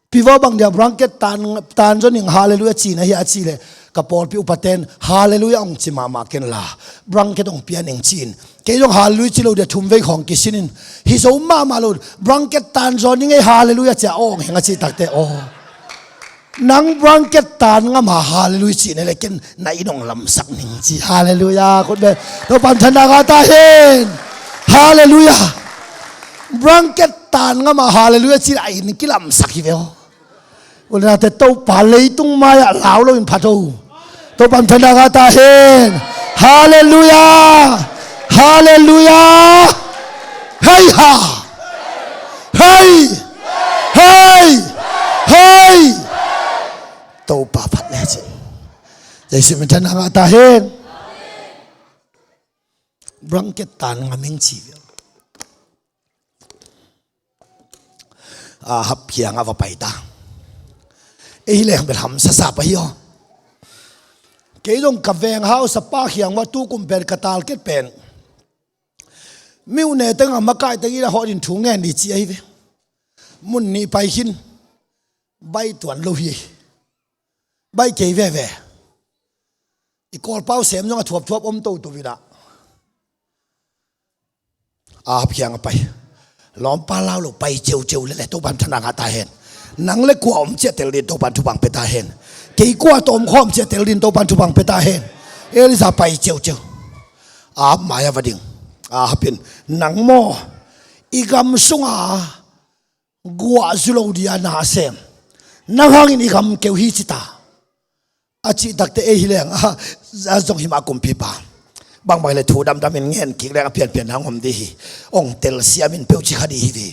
Pivo bang dia blanket tan, tan zaw ning hallelujah cina hi a ci leh, ka pawlpi upaten hallelujah ong ci mahmah ken la, blanket ong pia ning ci-in. Kei zong hallelujah ci lo dia thum vei khawng kisin in. Hi zo mahmah lo, blanket tan zaw ning ei hallelujah cia awng heng a ci takte aw. Nang blanket tan ngam a hallelujah cih na le ken na inn ong lamsak ning ci. Hallelujah. Khut beng. Topa min thang ngah ta hen. Hallelujah. Blanket tan ngam a hallelujah cih a inn kilamsak hi ve aw. Ule nate Topa leitung mai-ah lau loin phat o. Topa min thang ngah ta hen. Hallelujah. Hallelujah. Hei ha. Hei. Hei. Hei. Topa phat le cin. Jesu min thang ngah ta hen. Blanket tan ngam ing ci. Ahab kiangah va pai ta. Ei hi leng bel hamsa sa pah hi aw. Kei zong ka veng hausa pa kiang uah tu kum pen ka talket pen, mi uh ne teng a makaih teng in a hawh din thu ngen di ci ahi ve. Mun nih pai khin. Baih tuan lo hi. Baih kei veve. I kawlpau sem zong a thuapthuap om toto in ah, Ahab kiangah pai. Lawmpa lau lo, pai ceuceu lele, Topa min thang ngah ta hen. Nang le kua om ciah tel din Topa in thupha pia ta hen. Kei kua tawh om khawm ciah tel din Topa in thupha pia ta hen. Elijah pai ceuceu. Ahab mai-ah va ding. Ahab in, nang maw, i gam sunga guah zu lo dia na a sem, nang hangin i gam keu hi ci ta, a cih takte ei hi leng a, a zong hi mah kumpipa. Bangbang hi le thu damdamin ngen kik leng a pianpian hang om di hi. Ong telsiam in peuh ci kha di hi ve.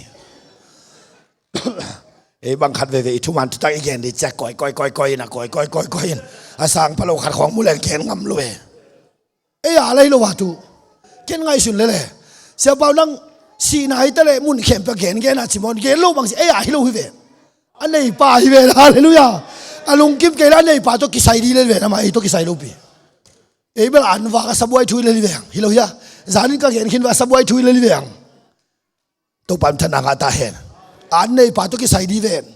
Ei bang khat veve i thuman thutak i gen di ciah koi koi koi koi in a koi koi koi koi in. A sang pha lo khat khawng mu leng gen ngam lo ve. Ei a la hi lo a tu. Ken ngaihsun lele. Siapau nang sihna hi ta le mun khempeuh a gen gen a ci maw, gen lo bang ci, ei a hi lo hi ve. A neipa hi ve, hallelujah. A lungkim kei le a neipa tawh kisai di le ve, amah ei tawh kisai lo pi. Ei bel an vak a sabuai thu hi le hi ve ang. Hi lo hi a. Zanin ka gen khin vak a sabuai thu hi le hi ve ang. Topa min thang ngah ta hen. An neipa tawh kisai di ven.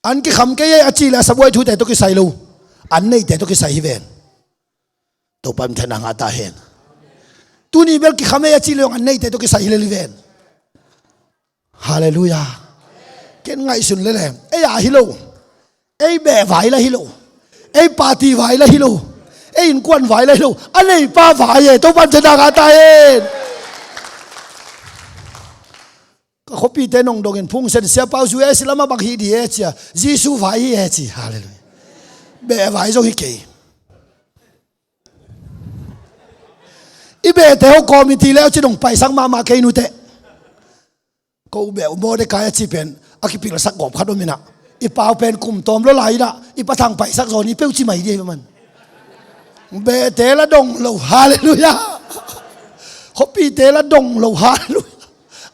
An kikham kei ei a ci le a sabuai thute tawh kisai lo. An neite tawh kisai hi ven. Topa min thang ngah ta hen. Tuni bel kikham ei a ci le ong an neite tawh kisai hi le hi ven. Hallelujah. Ken ngaihsun lele. Ei a hi lo. Ei beh vai la hi lo. Ei party vai la hi lo. Ei innkuan vai la hi lo. A neipa vai e, Topa min thang ngah ta hen. Ka khuapite nong dongin phungsen siapau zu e, silama bang hi di e cia. Jesu vai hi e ci. Hallelujah. Beh vai zong hi kei. I behte ho committee le a ci nong paisak mahmah kei nute. Ko beh Mordecai a ci pen a kipilsak gawp khat om in ah, i pau pen kum tawm lo lai in ah, i pa thang paisak zaw ni peuh ci mai di hi man. Behte la dong lo, hallelujah. Khuapite la dong lo, hallelujah.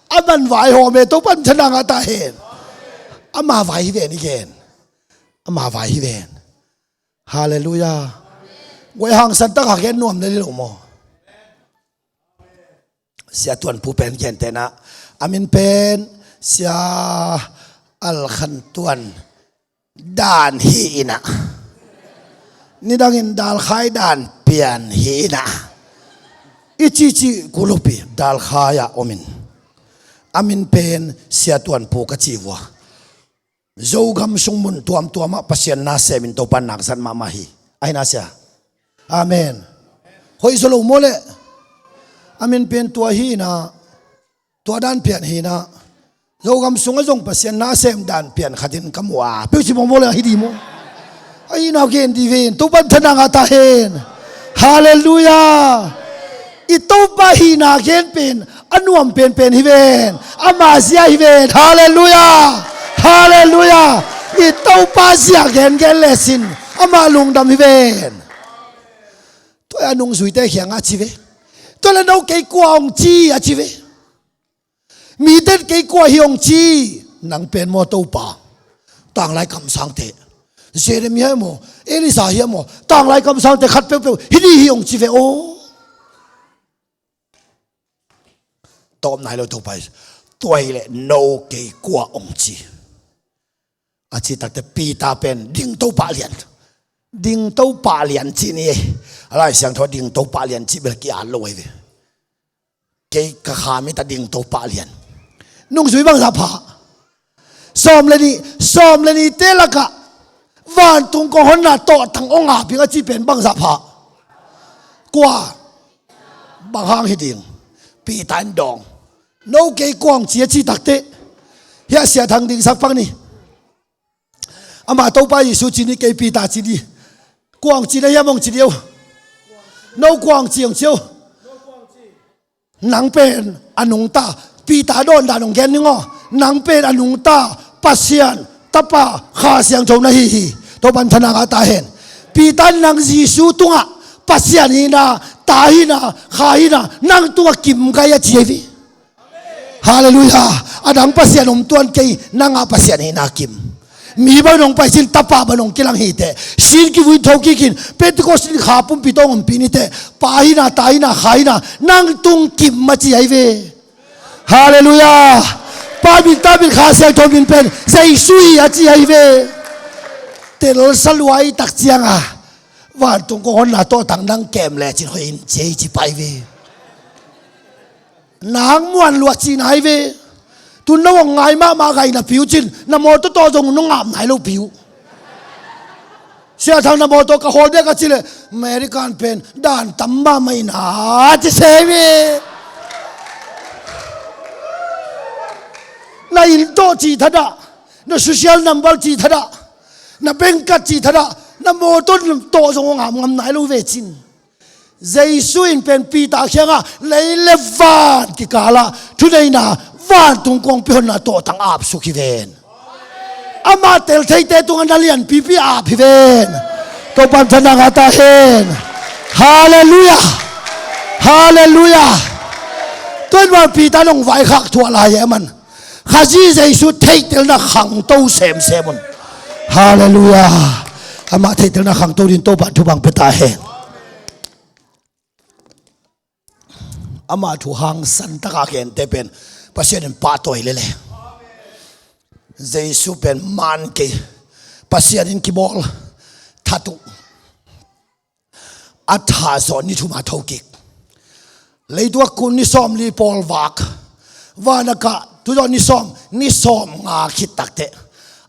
A man vai hawm e, Topa min thang ngah ta hen. Ama vai hi ven i gen. Ama vai hi ven. Hallelujah. Guai hangsan tak a gen nuam le li lo maw. Sia Tuan Pu pen gentehna, a min pen Sia Al Khan Tuan Dan hi in ah, nidangin Dalkhai Dan pian hi in ah, i cici kulupi Dalkhai ah om in, a min pen Sia Tuan Pu ka ci vua. Zogam sung mun tuamtuam ah Pasian na sem in Topa in nak zat mahmah hi. Ahi na sia. Amen. Hoih zaw lo maw le. A min pen tua hi in ah, tua dan pian hi in ah, Zogam sungah zong Pasian na sem dan pian khat in ka mu a, peuh ci maw maw le, hi di maw. Ahi na gen di ven, Topa min thang ngah ta hen. Hallelujah. I Topa hihna gen pen a nuam penpen hi ven. Ama zia hi ven. Hallelujah. Hallelujah. I Topa zia gengen le sin, ama lungdam hi ven. Tua a nungzuite kiangah ci ve. Tua leh no kei kua hong ci a ci ve. Mite in kei kua hi hong ci. Nang pen maw Topa, tanglai kamsangte, Jeremiah hi maw, Elisha hi maw, tanglai kamsangte khat peuhpeuh hih ding hi hong ci ve aw. Tawp nai lo Topa hi. Tua hi leh no kei kua hong ci a ci takte Peter pen dingto pah lian. Dingto pah lian ci ni. A Lai Siangtho dingto pah lian ci bel ki-at lo ahi ve. Kei ka kha mi ta dingto pah lian. Nungzui bangzah pha? Sawm le nih, sawm le nihte lakah vantung kong honna tawhtang hong ap ing a ci pen bangzah pha? Kua? Bang hang hi ding? Peter in dawng. No kei kua hong ci a ci takte hiah Sia Thang dingsak pang ni. Amah Topa Jesu ci ni, kei Peter ci ni. Kua hong ci na hiam hong ci dih uh? No kua hong ci hong ci uh? Nang pen a nungta, Peter dawn dan hong gen ning aw. Nang pen a nungta Pasian Tapa Kha Siangtho na hi hi. Topa'n thana ngah ta hen. Peter in nang Jesu tungah Pasian hihna, Ta hihna, Kha hihna nang tungah kim gai a ci ahi ve. Halleluiah. A dang pasian om tuan kei, nang a Pasian hihna kim. Mi bang hong pai cin, Tapa bang hong kilang hi teh. Sin kivui tho kikin, Pentecost in kha pumpi tawh hong ompih ni teh. Pa hihna, Ta hihna, Kha hihna nang tung kim a ci ahi ve. Halleluiah. Pa min, Ta min, Kha Siangtho min pen Jesu hi a ci ahi ve. Telsa luai tak cianga vantung kong honna tawhtang nang kem lecin hoih in ci ahi ci pai ve. Nang muan luat cihna hi ve. Tun no hong ngai mahmah gai napi uh cin, na mawtaw tawh zong nong ap nai lopi uh. Sia Thang, na mawtaw ka hawl bek a ci leh American pen dan tam mahmah ina ci se ve. Na inn tawh cih thadah, na social number cih thadah, na bank card cih thadah, na mawtaw tawh zong hong ap ngam nai lo ve cin. Jesu in pen Peter kiangah lei le van kikalah thuneihna, vantung kongpi honna tawhtang apsuk hi ven. Amah tel theite tungah na lianpipi ap hi ven. Topa'n thana ngah ta hen. Halleluiah. Halleluiah. Tua in van Peter nong vaikhak thuah lai e, aman Khazih Jesu theihtelna khangto semsem un. Halleluiah. Amah theihtelna khangto dingin Topa'n thupha pia ta hen. Ama thu hangsan taka gente pen Pasian in pahtawi lele. Jesu pen man kei, Pasian in kibawl that uh. A thah zawh ni thum a thokik. Leitung a kun ni sawmli pawl vak, van a kah tu zawh ni sawm, ni sawmnga khit takteh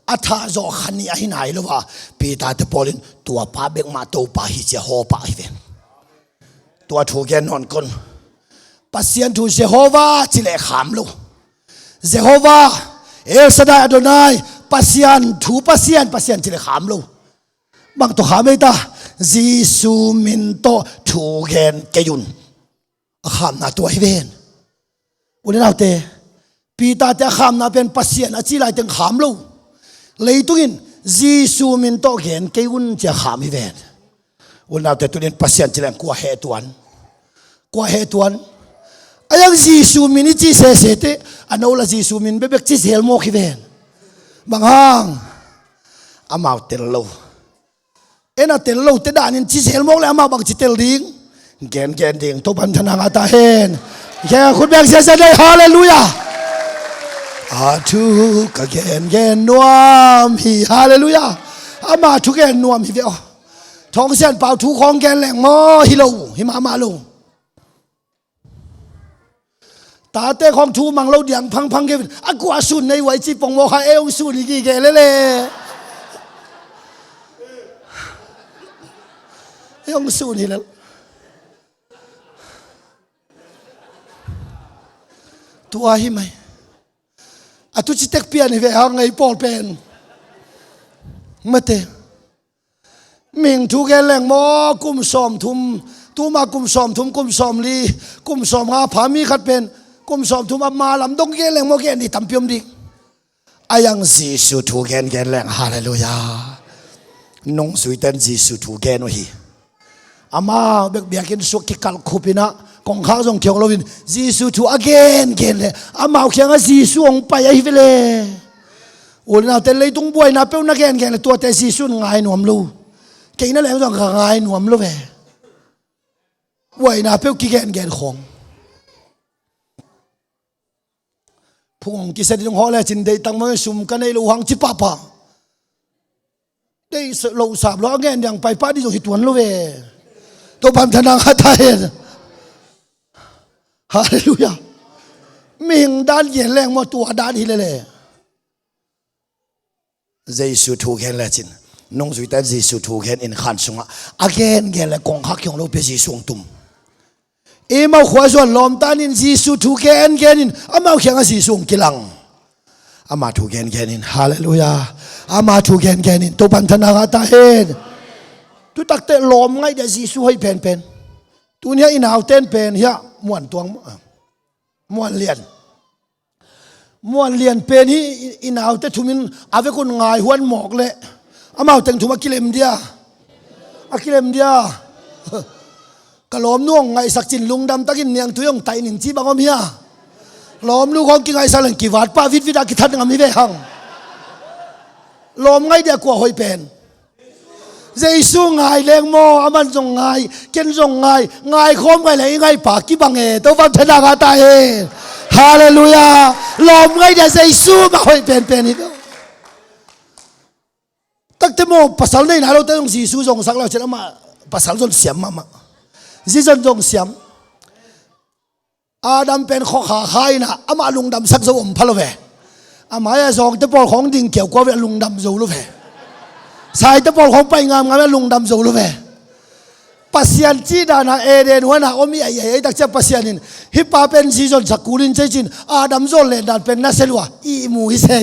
a thah zawh kha nih ahi nai lo a, Peter te pawl in tua pa bek mah Topa hi ci a hawh pah hi ven. Tua thu gen nawn kon. Pasian thu Jehovah ci leh kham lo. Jehovah, El Shaddai, Adonai, Pasian, thu Pasian, Pasian ci leh kham lo. Bang tawh kham ei ta? Jesu min tawh thu gen kei un. A khamna tua hi ven. U le naute, Peter te a khamna pen Pasian a ci lai teng kham lo. Leitung in Jesu min tawh gen kei un ci a kham hi ven. U le naute, tunin Pasian ci leng kua heh tuan? Kua heh tuan? A yang Jesu min i ci sese te, a no la Jesu min bekbek ci zel mawk hi ven. Bang hang? Amau tel lo. En a tel lote danin ci zel mawk le amah bang ci tel ding? Gen gen ding, Topa'n thana ngah ta hen. Gen khut beng siasia dei, halleluiah. A thu ka gen gen nuam hi, halleluiah. Ama thu gen nuam hi ve aw. Thawng Sian Pau thu khawng gen leng maw hi lo, hi mahmah lo. Tate khawng thu mang lo diang phangphang kei, a kua sun nei uai ci pong maw kha, ei hong sun hi gige lele. Ei hong sun hi lel. Tua hi mai. A tu ci tek pian hi ve hang ei pawl pen. Mate. Mihing thu gen leng maw, kum sawmthum, tuma kum sawmthum, kum sawmli, kum sawmnga pha mi khat pen, kum sawmthum a ma lam dong gen leng maw, gen ding tampi om ding. A yang Jesu thu gen gen leng, halleluiah. Nungzuite'n Jesu thu gen uh hi. Amau bek biakinn sung kikalh khup inah, Kongkhak zong khiang loin Jesu thu a gengen le amau kiangah Jesu hong pai ahi ve le. U le naute, leitung buaina peuh na gengen le tuate Jesu in ngai nuam lo. Kei na leng zong ka ngai nuam lo ve. Buaina peuh kigengen khong. Phung hong kisia ding hong hawh lecin deih tangmang in sum ka nei lo hang ci pahpah. Deih lo sap lo a gen diang pai pah dih zong hi tuan lo ve. Topan thanak a ta hen. Halleluiah. Mihing dan gen leng maw, tua dan hi lele. Jesu thu gen lecin, nungzuite Jesu thu gen in khan sungah a gengen le kongkhak khiang lo pia Jesu hong tum. Emau khua zuan lawmta in Jesu thu gengen in amau kiangah Jesu hong kilang. Ama thu gengen in, halleluiah. Ama thu gengen in Topan thanak a ta hen. Tutakte lawm ngaih dia Jesu hoih penpen. Tuni a i nauten pen hiah Muan Tuang, Muan Lian. Muan Lian pen hi i, i naute thumin a vekun ngai huan mawk le amau teng thum a kilem dia. A kilem dia. Ka lawmnu hong ngaihsak cin lungdam takin niangtui hong taih ning ci bang om hia. Lawmnu khawng kingaihsak leng kivat pah vitvit a kithat ngam hi ve hang. Lawm ngaih dia kua hoih pen. Jesu ngai leng maw, aman zong ngai, ken zong ngai, ngai khawm ngai leng i ngaihpa kibang e, Topan thanak a ta hen. Halleluiah. Lawm ngaih dia Jesu mah hoih penpen hi. Takte maw, pasal neihna lote zong Jesu zong sak lo cin amah pasal zong siam mahmah. Jesu zong siam. Adam pen khawkha kha inah amah lungdamsak zo om pha lo ve. Amah ia zawngte pawl khawng ding kiaukuau ve a lungdam zo lo ve. Saite pawl khawng pai ngamngam a lungdam zo lo ve. Pasian cih dana Eden huana om i aih aih aih takcia Pasian in hih pa pen zi zonsak kul in cei cin Adam zawn len dan pen na se lua i mu hi se.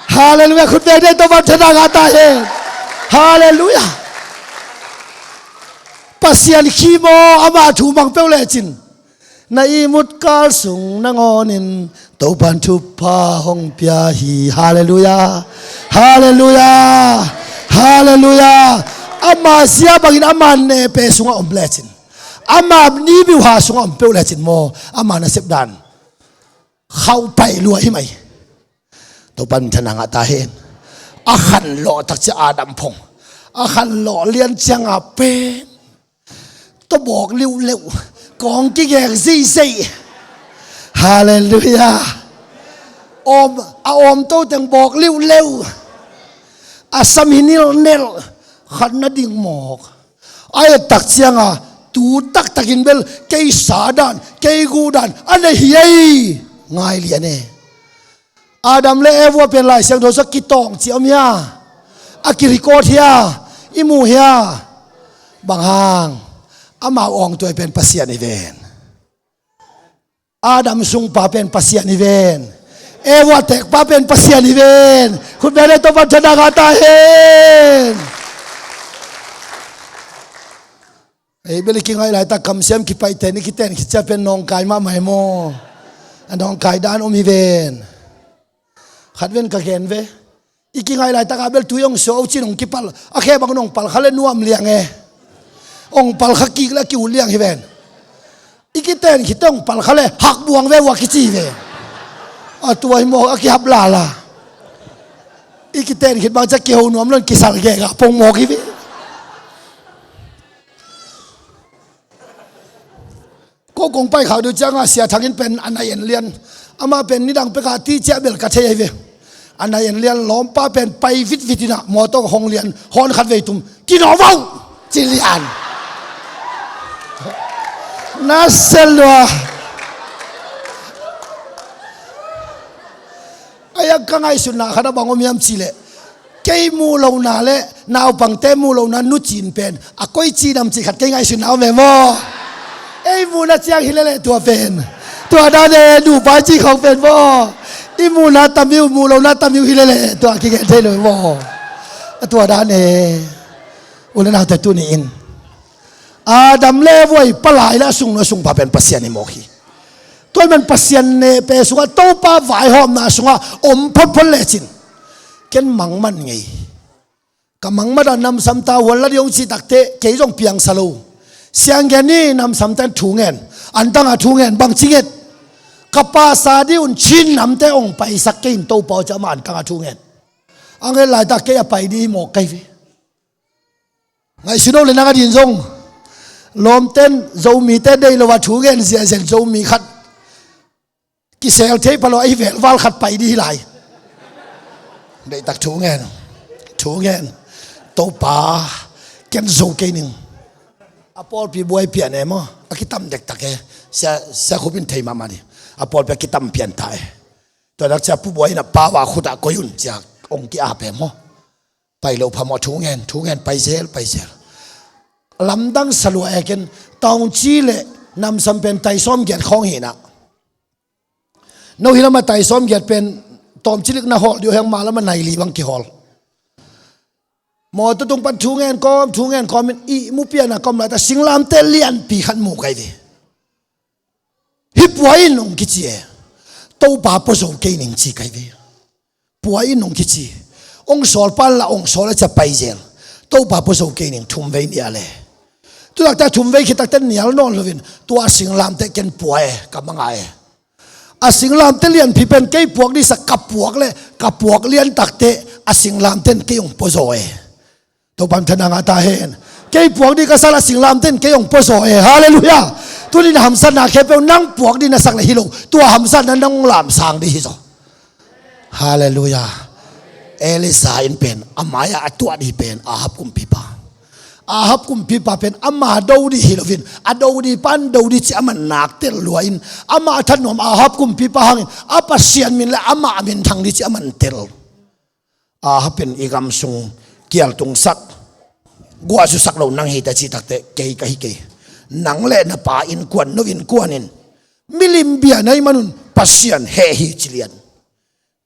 Halleluiah. Khut beng dei Topan thanak a ta hen. Halleluiah. Pasian khi maw, ama thu mang peuh lecin na ihmut kal sung nangawnin Topan thupha hong pia hi. Halleluiah. Halleluiah. Halleluiah. Ama zia bangin ama nehpe sungah om lecin, ama nibiuha sungah om peuh lecin maw, ama nasep dan khauh paih lua hi mai. Topan thanak a ta hen. A khanlawh takcia Adam phong a khanlawh lian cianga pen tawbawk liuhleuh, kawng kigek zeizei. Halleluiah. Awm, a awmto teng bawk liuhleuh. A sam hi nilhnelh, khat na ding mawk. A ettak cianga tu taktakin bel kei sa dan, kei guh dan a nei hi ei. Ngai lian e. Adam le Eva pen Lai Siangtho sua kitawng ci om hia? A kirecord hia? I mu hia? Bang hang? Amau awngtuai pen Pasian hi ven. Adam sungpa pen Pasian hi ven. Eva tekpa pen Pasian hi ven. Khut beng dei Topan thanak a ta hen. Ei bel i kingaih laitak kamsiam kipaihte ni kiten khitcia pen nawngkai mahmah hi maw? A nawngkai dan om hi ven. Khat ven ka gen ve. I kingaih laitakah bel tui hong suah uh cin hong kipal, a khe bang hong palkha le nuam liang e. Hong palkha kik le a kiu liang hi ven. I kiten khit hong palkha le hakbuang ve uh a kici hi ve. A tua hi maw, a kihap lala. I kiten khit bang cia kiho nuam lon kisal gega pong mawk hi ve. Ko kong pai khak deuh ciangah Sia Thang in pen a nai en lian. Amah pen nidang pekah ti ciah bel ka thei ahi ve. A nai en lian lawmpa pen pai vitvit inah mawtaw hong lian hawn khat vei tum. Kinawh vauh! Ci lian. Na sel lua. Ai a ka ngaihsutna khat a bang om hiam cihleh kei muh lohna le naupangte muh lohna nucin pen a koici nam cih khat kei ngaihsutna om e maw? Ei muhna ciang hi leleh tua pen tua dan e, nupa cih khawng pen maw? I muhna tamiu muh lohna tamiu hi leleh tua kigen thei lo e maw? A tua dan e. U le naute tuni in Adam le Eva i palai le a sungnu a sungpa pen Pasian i mawk hi. Tua man Pasian nehpe sungah Topa vaihawmna sungah om photphot lecin ken mangman ngei. Ka mangmat a namsam ta huan la ding hong cih takte kei zong piangsa lo. Sianggen ni namsamte thu ngen. Antanga thu ngen bang ci nget. Ka pasa dih un Chin namte ong paisak kei in Topa aw ci a, amah antanga thu ngen. A nget laitak kei a pai dih hi mawk kei ve. Ngaihsun o le nang a din zong. Lawmten Zomite deih lo a thu ngen ziahziah Zomi khat kisel thei pha lo, ahi velval khat pai dih hi lai. Deihtak thu ngen. Thu ngen. Topa, ken zo kei ning. A pawlpi buai pian e maw. A kitam dektak e. Sia, sia Khup in thei mahmah ni. A pawlpi a kitam pian ta e. Tua dak cia Pu Buai in a pau a khut ah koih un cia ong ki-ap e maw. Pai lo phamawh thu ngen, thu ngen, pai zel, pai zel. Lamdang salua e ken, tawngci le namsam pen tai sawm giat khawng hinah. No hi lama tai sawm giat pen tawmcilik na hawl diu heng, ma lama nai li bang kihawl. Mawtaw tung pan thu ngen kawm, thu ngen kawm in ihmu piana kawm laita singlamte lianpi khat mu kai ve. Hih pua in hong kici e. Topa pua zo kei ning ci kai ve. Pua in hong kici. Hong sawl pan la hong sawl a cia pai zel. Topa pua zo kei ning thum vei nia le. Tulakte thum vei khitakte nial nawn loin tua singlamte ken pua e, ka manga e. A singlamte lianpi pen kei puak dih sa ka puak le ka puak liantakte a singlamte in kei hong pua zaw e. Topa min thang a ngah ta hen. Kei puak dih ka sa la singlamte in kei hong pua zaw e. Halleluiah. Tunin hamsatna khempeuh nang puak dih na sak le hi lo. Tua hamsatna nang lamsang dih hi zaw. Halleluiah. Elisa in pen a mai-ah a tuah dih pen Ahab kumpipa. Ahab kumpipa pen ama do dih hi loin a do dih pan do dih ci a man nak tel lua in ama a that nuam Ahab kumpipa hangin a Pasian min le ama a min thang dih ci a man tel. Ahab in i gam sung kialtungsak, guahsusak lo nang hi ta cih takte kei ka hi kei. Nang le na pa innkuan, no innkuan in milim bia na hih manun Pasian heh hi ci lian.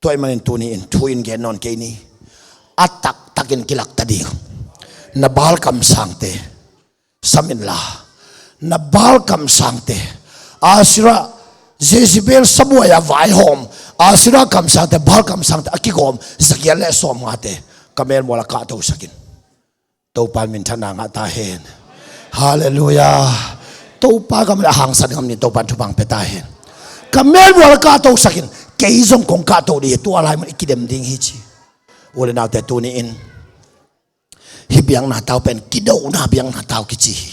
Tua ahih manin tuni in thu in gen nawn kei ni. A taktakin kilak ta ding. Na Baal kamsangte sam inla, na Baal kamsangte, Asherah, Jezebel sabuai a vaihawm Asherah kamsangte, Baal kamsangte a kigawm zagiat le sawmngate ka melmual ah kahtosak in. Topa min thang a ngah ta hen. Halleluiah. Topa gam le a hangsan gam ni Topa in thupha pia ta hen. Ka melmual ah kahtosak in, kei zong kong kahto dih hi, tua lai mun i kidem ding hi ci. U le naute tuni in hih biakna tau pen kidona biakna tau kici hi.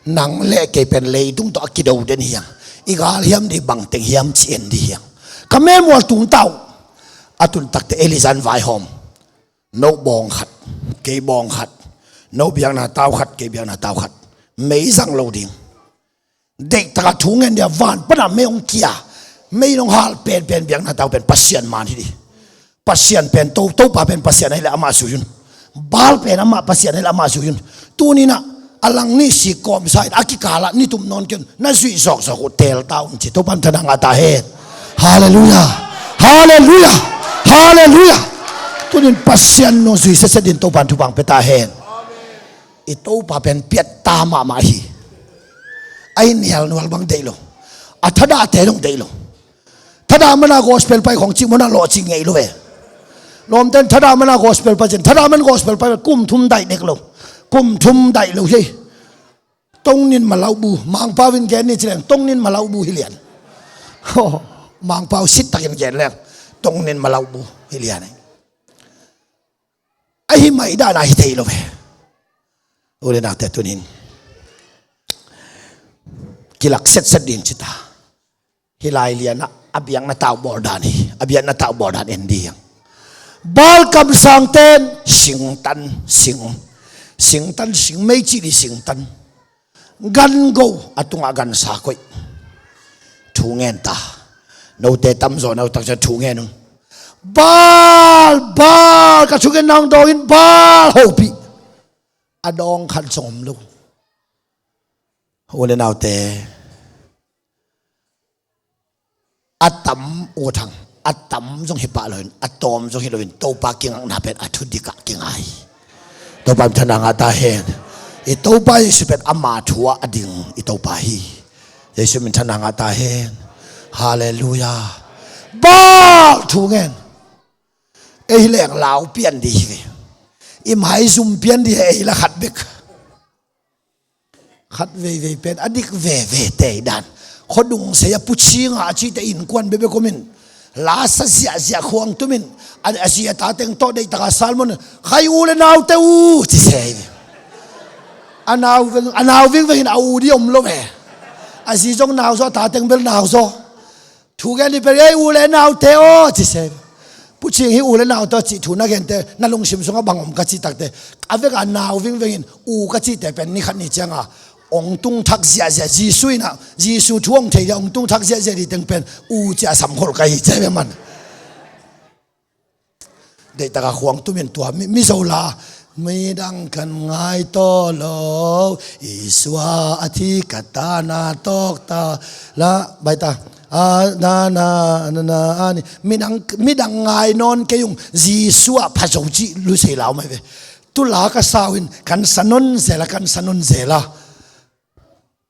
Nang le kei pen leitung tawh a kido den hi hang. I gal hiam dih, bangteng hiam ci en dih hi hang. Ka melmual tung tau. A tun takte Elijah in vaihawm. No bawng khat, kei bawng khat. No biakna tau khat, kei biakna tau khat. Mei zang lo ding. Deihtak a thu ngen dia, van pana mei hong kia, mei hong hal penpen biakna tau pen Pasian man hi dih. Pasian pen to, Topa pen Pasian ahih leh amah zui un. Baal pen amah Pasian ahih leh amah zui un. Tuni in ah a lang nih sik kawmsa in a kikal ah nitum nawn kei un, na zuih zawkzawk uh teel ta un ci. Topa min thang a ngah ta hen. Halleluiah. Halleluiah. Halleluiah. Tuni in Pasian nong zui setset dingin Topa in thupha pia ta hen. I Topa pen piatta mahmah hi. A hi nialnual bang deih lo. A thadahte dong deih lo. Thadah mana gospel pai khong cih mana lawhcing ngei lo ve. Lawmten thadah mana gospel pai cin, thadah man gospel pai kum thum daih dek lo. Kum thum daih lo hi. Tongnin malaubu, Mangpau in gen ni ci leng tongnin malaubu hi lian. Mangpau sit takin gen leng tongnin malaubu hi lian. Ahi mai dan a hi thei lo ve. U le naute tunin kilak setset ding ci ta. Hih lai lianah a biakna tau bawl dan hi. A biakna tau bawl dan en ding. Baal kamsangten singtan sing, singtan sing, mei cih dih singtan. Gan go a tungah gansa koih. Thu ngen ta. Note tamzaw na uh takciang thu ngen un. Baal, Baal, ka thungen nang dawngin Baal hopih. A dawng khat zong om lo. U le naute, a tam uh thang, a tam zong hi pah loin, a tawm zong hi loin, Topa kingakna pen a thu dikah kingai. Topa min thang a ngah ta hen. I Topa Jesu pen ama thu ah a ding i Topa hi. Jesu min thang a ngah ta hen. Halleluiah. Baal thu ngen. Ei leng lau pian dih hi ve. I maizum pian dih hi, ei la khat bek. Khat veivei pen a dik veve tei dan. Khuadung sei a Pu Chinga a cihte innkuan bekbek om in, la sa ziahziah khuang tum in, a, a zi a ta teng tawh deihtaka sermon, "Khai u le naute uh," ci se hi ve. A nau veng, a nau vingveng in a u ding om lo ve. A zi zong nau zaw, a ta teng bel nau zaw. Thu gen ni pen, "Ei u le naute aw," ci se hi ve. Pu Ching hi u le naute aw cih thu na gente, na lungsim sungah bang om ka cih takte, a veka nau vingveng in u ka cihte pen ni khat ni cianga ong tung thak ziahziah, Jesu in ah, Jesu thu ong thei dia ong tung thak ziahziah ding teng pen u ci a samkholh ka hi ci ve man. Deihtaka khuang tum in tua mi, Mizo la, "Midang kan ngai tawh lo, Isua a thi ka tana tawk ta la," baita, a, na, na, na, na, a ni. Midang, midang ngai nawn kei ung, Jesu ah pha zo cih lusei lau mai ve. Tu la ka sau in kan sa nawn zel a, kan sa nawn zel a.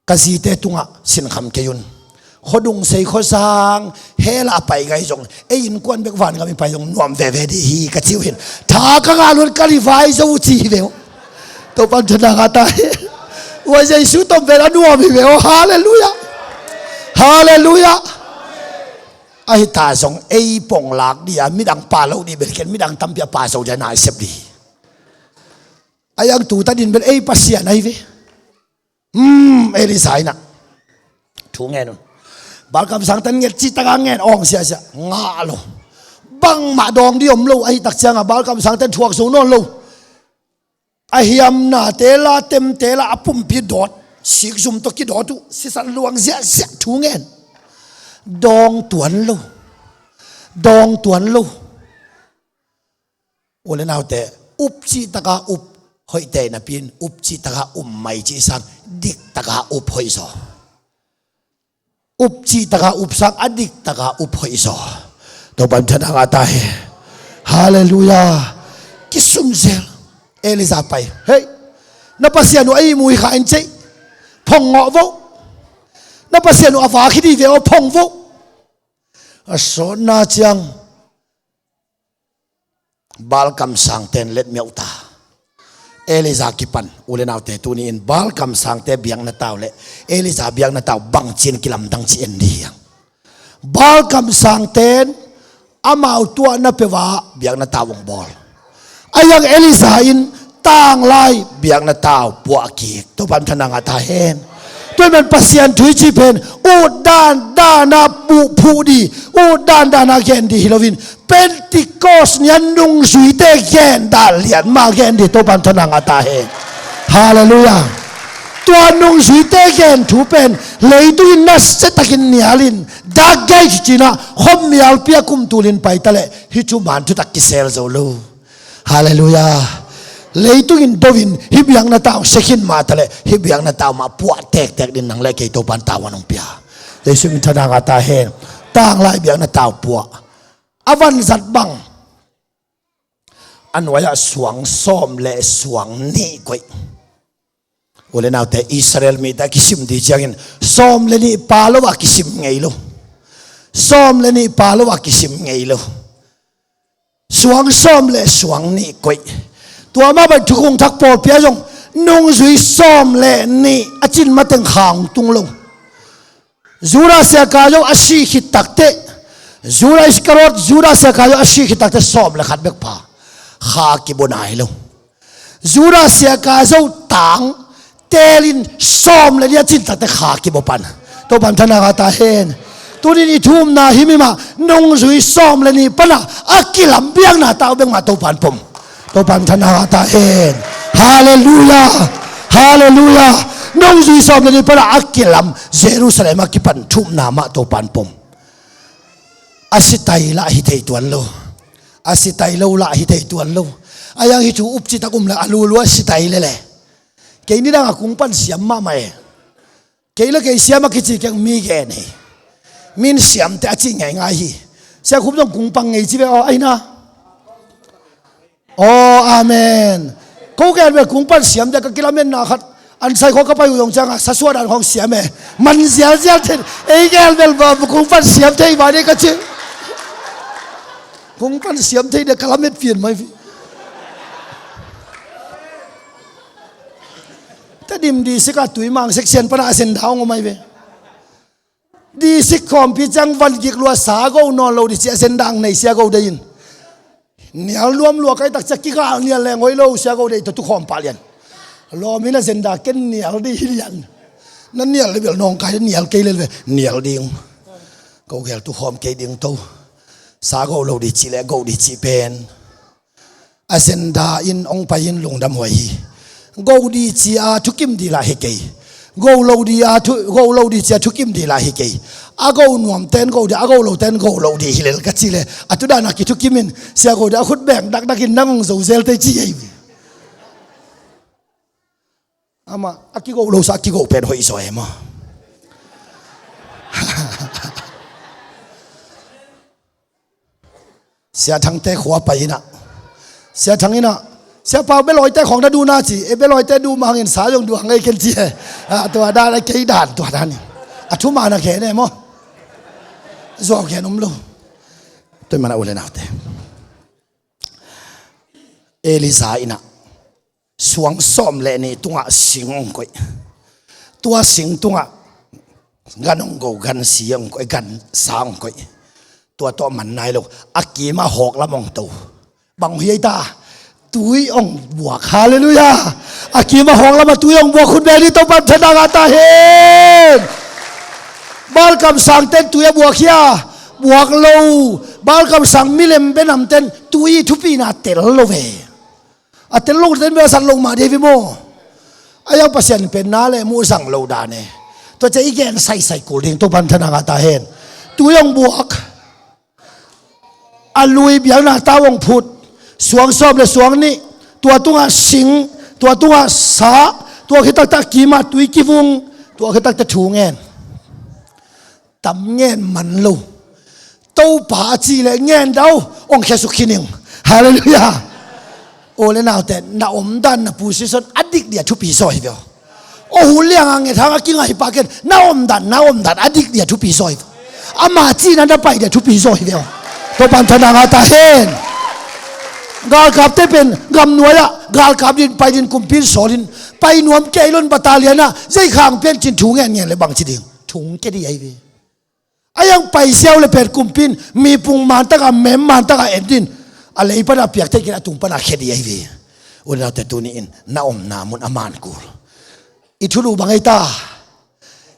Ka zite tungah sinkham kei un. Khuadung sei khuazang hell ah a pai gai zong, ei innkuan bek vangam i pai zong nuam veve dih hi ka ci uh hin. Tha ka ngah luat ka revive zo uh ci hi ve uh. Topan thana ngah ta hi. Ua Jesu tom vel a nuam hi ve uh. Halleluiah. Halleluiah. Ahi ta zong ei pong lak dih a midang pa lo dih bel ken midang tampi a pa zo dia na i sep dih hi. A iang tu ta din bel ei Pasian ahi ve. Hmm, Elijah in ah thu ngen un. Balkamsangten nget cih taka ngen awng siasia ngah lo. Bangmah dawng dih om lo, ahi tak cianga balkamsangten thuak zo nawn lo. A hiamnate la, temte la, a pumpi dawt, sikzum tawh kidawt uh, sisan luang ziahziah thu ngen. Dawng tuan lo. Dawng tuan lo. U le naute, up cih taka up hoihte napi in, up cih taka um mai cih sang, dik taka up hoih zaw. Up cih taka up sang, a dik taka up hoih zaw. Topan thana ngah ta hi. Halleluiah. Kisum zel. Elijah pai. Hei. Na Pasian uh a ihmu hi kha in cei. Phong ngawh vo. Na Pasian uh a vak hi dih ve aw, phong vo. A sawtna ciang balkamsangten letmiauh ta. Elijah kipan, u le naute, tuni in balkamsangte biakna tau le Elijah biakna tau bangci in kilamdang ci en dih hiang. Balkamsangten amau tuahna peuh ah biakna tau hong bawl. A iang Elijah in tanglai biakna tau puah kik. Topan thana ngah ta hen. Tua man Pasian thu i cih pen, ut dandan a buh phuh dih, ut dandan a gen dih hi loin, Pentecost ni a nungzuite gen dan lian mah gen dih, Topan thana ngah ta hen. Halleluiah. Tua nungzuite gen thu pen leitung in nasia takin nial in, dak gai cicinah khop mialpi a kum tulin pai ta leh hih thu man thutak kisel zo lo. Halleluiah. Leitung in do in hih biakna tau sekhin mah ta leh hih biakna tau mah puah tektek din nang le kei Topan tau a nong pia. Jesu min thana ngah ta hen. Tanglai biakna tau puah. A vanzat bang, a nuai-ah suang sawm le suang nih koih. U le naute, Israel mite a kisim dih ciangin sawm le nih pha lo a kisim ngei lo. Sawm le nih pha lo a kisim ngei lo. Suang sawm le suang nih koih. Tua mah bang Thukhun Thak pawlpi ah zong nungzui sawm le nih a cin mateng kha hong tung lo. Judas Iskariot a sih khit takteh, Judas Iskariot, Judas Iskariot a sih khit takteh sawm le khat bek pha. Kha kibaw nai lo. Judas Iskariot tang teelin sawm le nih a cin takteh kha kibaw pan. Topan thana ngah ta hen. Tunin i thumna himi mah nungzui sawm le nih panah a kilam biakna tau bek mah Topan pom. Topan thana ngah ta hen. Halleluiah. Halleluiah. Nungzui sawm le nih panah a kilam Jerusalem a kipan thumna mah Topan pom. A sitai lah hi thei tuan lo. A sitai lo lah hi thei tuan lo. A iang hih thu up citak um le a lulu a sitai lele. Kei nidang a kung pan siam mahmah e. Kei le kei siam a kici keng mi gen hi. Min siamte a ci ngeingai hi. Sia Khup zong kung pang ngei ci ve aw, ahi na. Aw, amen. Ko gen ve kung pan siamte ka kilametna khat. An sai khawng ka pai uh zong cianga sasuah dan khawng siam e. Man zialzial thei. Ei gen vel ba kung pan siam thei ba dei ka ci. Kung pan siam thei dei ka lamet pian mai. Tedim district a Tuimang section pana agenda hong om ahi ve. District khawmpi ciang van gik lua sa go nawn lo ding ci agenda hong nei sia go dei in. Nial nuam lua kai tak ciang kigal nial leng hoih lo sia go dei tawh tukhawm pah lian. Lawm in agenda ken nial ding hi lian. Na nial le bel nawngkai nial kei lel ve. Nial ding. Ko gel tukhawm kei ding to. Sa go lo ding ci le go ding ci pen agenda in hong pai in lungdam huai hi. Go ding ci a thukim ding lah hi kei. Go lo ding a thu, go lo ding ci a thukim ding lah hi kei. A go nuam ten go ding, a go lo ten go lo ding hi lel ka ci le. A tu dan a kithukim in sia go ding a khut beng dakdak in nang hong zo zel tei ci ei. Amah a kigo lo sa a kigo pen hoih zaw e maw? Sia Thangte khua pai inah, Sia Thang inah, Sia Pau belawite khawng na duh na ci, e belawite duh mah hangin sa zong duh hang ei ken ci e. Ah, tua dan a kei dan tua dan in a thuman a khen e maw? Zuau khen om lo. Tua i man a u le naute, Elijah inah suang sawm le nih tungah sing hong koih. Tua sing tungah gan hong go, gan si hong koih, gan sa hong koih. Tua tawh man nai lo, a kimah hawk lam hong to. Bang hi ei ta? Tui hong buak. Halleluiah. A kimah hawk lamah tui hong buak, khut beng ding, Topan thangah ta hen. Balkamsang ten tui a buak hia? Buak lo. Balkamsang milem benam ten tui thupina tel lo ve. A tel lo ten bel a sat lo mah dei ve maw? A iang Pasian pen na le muh zang lo dan e. Tua ciang i gen saisai kul ding, Topan thangah ta hen. Tui hong buak. A lui biakna tau hong phut. Suang sawm le suang nih. Tua tungah sing, tua tungah sa, tua khit taktak kimah tui kivung, tua khit taktak thu ngen. Tam ngen man lo. Topa a ci le ngen dau, hong khesuk khin ing. Halleluiah. Aw le naute, na omdan na position a dik dia thupi zaw hi ve aw. Aw, hu lianga nget hanga kingai pa ken, na omdan, na omdan a dik dia thupi zaw hi ve aw. Ama cihna na pai dia thupi zaw hi ve aw. Topan thangah ta hen. Galkapte pen gamnuai-ah galkap din pai din kumpi in sawl in pai nuam kei lo in battalion-ah zeikhang pen cin thu ngen ngen le bang ci ding? Thung ke dih ahi ve. A iang pai siau le pen kumpi in mipung mantakah, mem mantakah en din a lei pana piak thei kei in a tung pana khe dih ahi ve. U le naute, tuni in na omna mun a man kul. I thulu bang ei ta?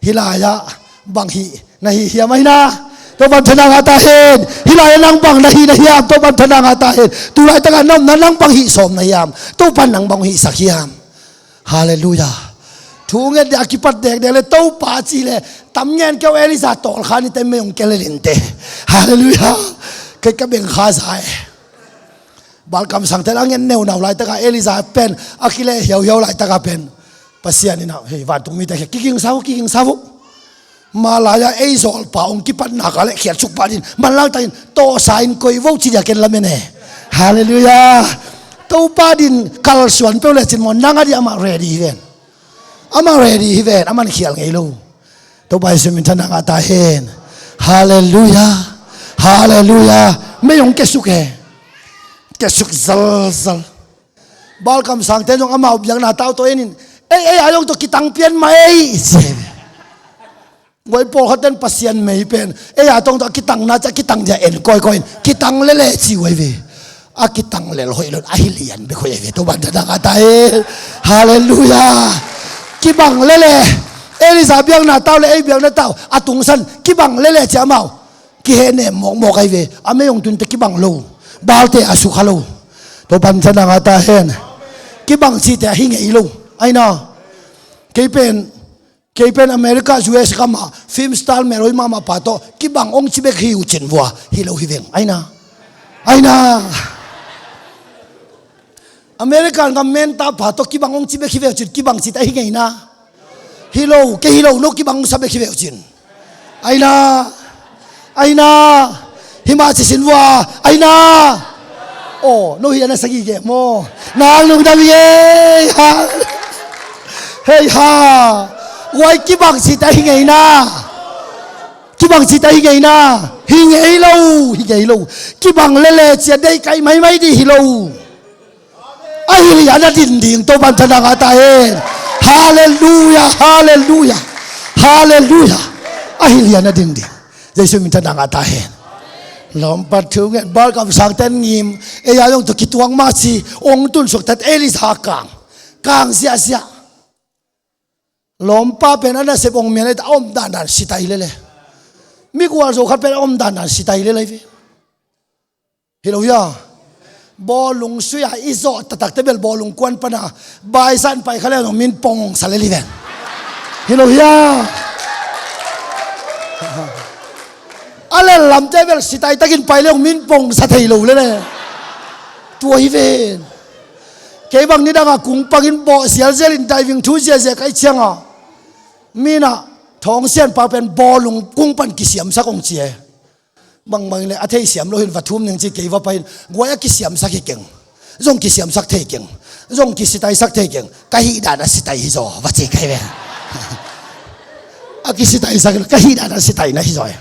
Hih lai-ah bang hih na hih hiam ahi na? Topan thangah ta hen. Hih lai-ah nang bang na hih na hiam? Topan thangah ta hen. Tu laitakah na omna nang bang hih sawm na hiam? Topan nang bang hihsak hiam? Halleluiah. Thu nget dia a kipat dekdek le Topa a ci le tam ngen kei aw, Elijah tawlkha nite mei hong kelel inte. Halleluiah. Kei ka beng kha za e. Balkamsangte la ngen neunau laitakah Elijah pen a kileh hiauhiau laitakah pen Pasian inah, hei, vantung mite khia kigingsa uh, kigingsa uh. Malaya ei zawlpa hong kipatnaka le khiatsuk pah din manlangtakin tawhsa in koih vo ci dia ken lamen e. Halleluiah. Topa din kalsuan peuh lecin maw, nang a dih amah ready hi ven. Amah ready hi ven, amah khial ngei lo. Topa Jesu min thangah ta hen. Halleluiah. Halleluiah. Mei hong kesuk e. Kesuk zalzal. Balkamsangte zong amau biakna tau tawh enin ei ei a zong tawh kitang pian mah ei ci. Guai pawlkhat ten Pasian mei pen ei a tawng tawh a kitangna ci a kitang dia en kawikawi in kitang lele ci uh ahi ve. A kitang lel hoih lo in a hi lian bek hoih ahi ve. Topan thangah ta e. Halleluiah. Kibang lele. Elijah biakna tau le ei biakna tau a tungsan kibang lele ci amau kihehnem mawkmawk ahi ve. A mei hong tunte kibang lo. Balte a sukha lo. Topan thangah ta hen. Kibang cihte a hi ngei lo. Aina. Kei pen, kei pen America U S gamah film star melhoih mahmah pa tawh kibang hong ci bek hi uh cin vua hi lo hi veng. Aina. Aina. American gam menta pa tawh kibang hong ci bek hi ve uh cin kibang cihte a hi ngei na? Hi lo, kei hi lo, no kibang sa bek hi ve uh cin. Aina. Aina. Himah cisin vua. Aina. Aw, no hi a na sagih geh maw? Nang lungdam hi ei. Ha. Hei ha. Guai kibang cihte a hi ngei na? Kibang cihte a hi ngei na? Hi ngei lo. Hi ngei lo. Kibang lele ci a deih kaih maimai dih hi lo. A hi lian a din ding Topan thangah ta hen. Halleluia, halleluia, halleluia. Ahi lian a ding ding. Jesu min thanang a ta hen. Lawmpa thu ngen, balkam sangten ngim. Ei a zong tu kituang mah ci, ong tun suk tat Elijah kang. Kang ziahziah. Lawmpa pen a nasep ong mian et a om dandan sitai lele. Mi gualzo khat pen a om dandan sitai lele ve. Hi lo hia? Bawlung sui a i zawh taktakte bel bawlung kuan pana baisan pai kha le zong min pong sa lele ven. Hi lo hia? A lel lamte bel sitai takin pai le zong min pong sa thei lo lele. Tua hi ven. Kei bang nidang a kung pangin bawh sialsial in diving thu ziazia kai cianga. Mina thawngsian pa pen bawlung kung pan kisiamsak ong ci e. Bangbang in le a theisiam lo hin va thum ning ci kei va pai in guai a kisiamsak hi keng. Zong kisiamsak thei keng. Zong kisitaisak thei keng. Ka hih dan a sitai hi zaw va ci kai ve. A kisitaisak hi lo ka hih dan a sitai na hi zaw e.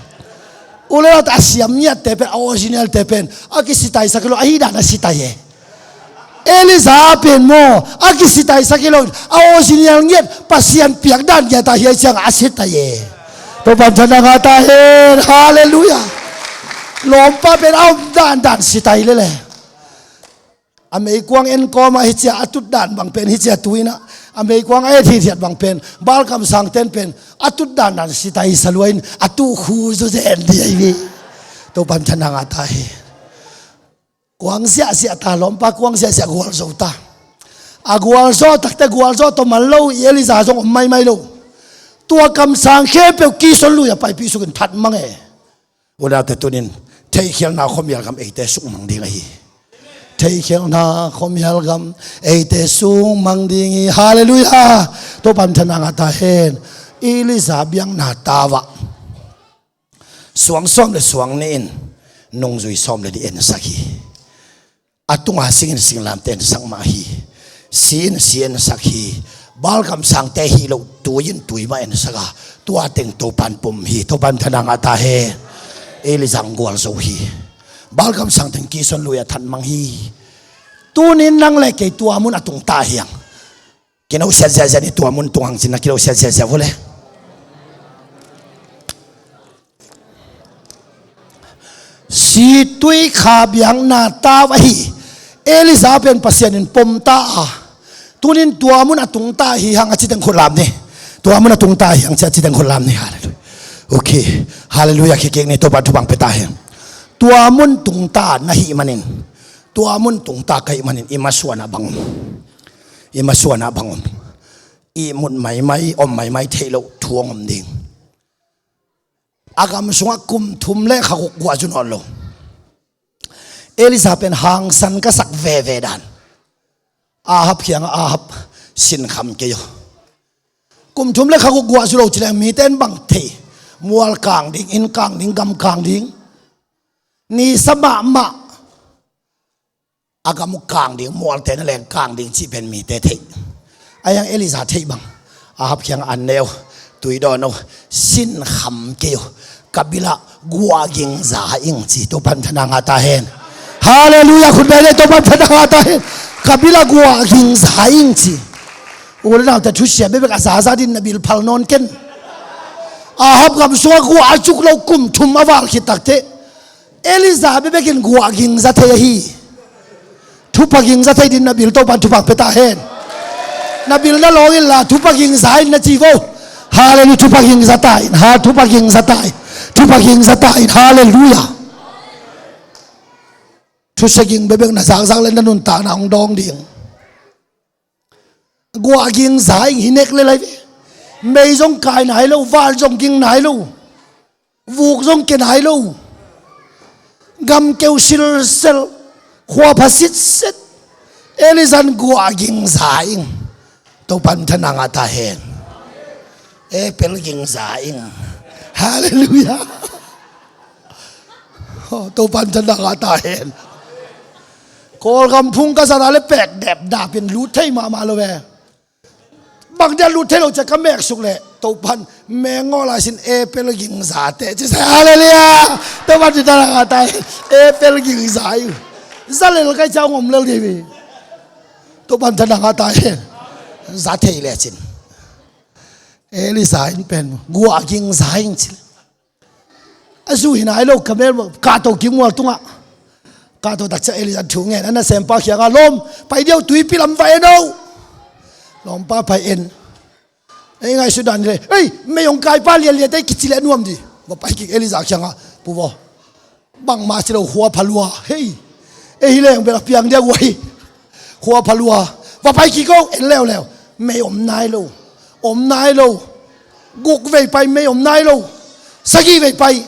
U le nau ta a siam ngiatte pen a original te pen a kisitaisak hi lo a hih dan a sitai e. Elijah pen maw a kisitaisak hi lo a original ngiat Pasian piak dan ngiat a hiai ciang a sitai e. Topan thanang a ta hen. Halleluia. Lawmpa pen a om dandan sitai lele. A meikuang en kawma hi cia a tut dan bang pen hi cia tuina a meikuang a et hithiat bang pen balkam sangten pen a tut dandan sitai saluain a tuh khu zuzen di ahi ve. Topan thanang a ta hen. Kuang ziahziah ta lawmpa kuang ziahziah gualzo ta. A gualzo takte gualzo tawh man lo i Elijah zong om maimai lo. Tua kamsang khempeuh kison lui a paipih sukin that mang e. U le naute tunin theihkhialhna khuamial gam eite sukmang ding ahi. Theihkhialhna khuamial gam eite sukmang ding hi. Halleluia. Topan thanang a ta hen. Elijah biakna tau ah suang sawm le suang nih in nungzui sawm le nih ensak hi. A tunga singin singlamte ensak mah hi. Si in si ensak hi. Balkam sangte hi lo tui in tui mah ensak a tua teng Topan pom hi. Topan thanang a ta hen. Elijah gualzo hi. Balkam sangten kison lui a that mang hi. Tunin nang le kei tua mun a tungta hiang. Kino siat ziahziah ni tua mun tung hang cin na kino siat ziahziah vua le. Situi kha biakna tau ahi. Elijah pen Pasian in pom ta a. Tunin tua mun a tungta hi hang a citeng khut lam ni. Tua mun a tungta hi hang ci a citeng khut lam ni. Halleluia. Okay. Halleluia khikik ni Topa thupang pia ta hi. Tua mun tungta na hi manin. Tua mun tungta ka hi manin i masuan a bang om. I masuan a bang om. I mut maimai om maimai theih loh thu hong om ding. A gam sungah kum thum le kha guk guah zu nawn lo. Elijah pen hangsan ka sak veve dan. Ahab kiangah Ahab sinkham kei aw. Kum thum le kha guk guah zu lo ci leng mite in bang thei. Mual kang ding, inn kang ding, gam kang ding. Nisa mahmah. A gam uh kang ding, mualte na leng kang ding cih pen mite theih. A hiang Elijah theih bang. Ahab kiangah an ne uh, tui dawn uh, sinkham kei uh. Ka bilah guah ging za ing ci, Topan thanang a ta hen. Halleluia, khut beng le Topan thanang a ta hen. Ka bilah guah ging za ing ci. U le naute thusia bekbek a zaza din na bil phal nawn ken. Ahab gam sungah guah a cuk lo kum thum a val khit takte. Elijah bekbek in guah ging za thei ahi. Thupha ging za thei din na bil Topan thupha pia ta hen. Na bil na lawng in la thupha ging za in na ci vo. Halleluia, thupha ging za ta in. Ha, thupha ging za ta in. Thupha ging za ta in. Halleluia. Thusia ging bekbek na zakzak le na nuntakna hong dawng ding. Guah ging za ing hi nek le lai ve. Mei zong kai nai lo, van zong ging nai lo. Vuk zong ke nai lo. Gam keu silsel. Khua pha sitset. Elijah in guah ging za ing. Topan thanang a ta hen. Apple ging za ing. Halleluia. Oh, Topan thanang a ta hen. Kawlgam phung ka zana le pek dep dapin lut thei mahmah lo ve. Bang dia lut thei lo cia ka mek suk le Topan meng ngaw lai sin apple ging za te ci sa. Halleluia. Topan thanang a ta hen. Apple ging za ing. Za lel kai cia ngom lel dei ve. Topan thanang a ta hen. Za thei lecin Elija in pen guah ging za in ci. A zu hi nai lo, kamel kahto kingmual tungah kahto takciang Elija thu ngen a, nasempa kiangah, "Lawm, pai diau, tuipi lam va en o." Lawmpa pai en. Ei ngaihsut dan hi le, "Ei, mei hong kaipa lianlian tei," kici leh nuam di. Va pai kik Elija kiangah, "Pu vaw, bangmah ci lo, khua pha lua. Hei, ei hi leng bel a piang dia guai. Khua pha lua. Va pai kik o, en leuleu. Mei om nai lo. Om nai lo. Guk vei pai, mei om nai lo. Sagih vei pai."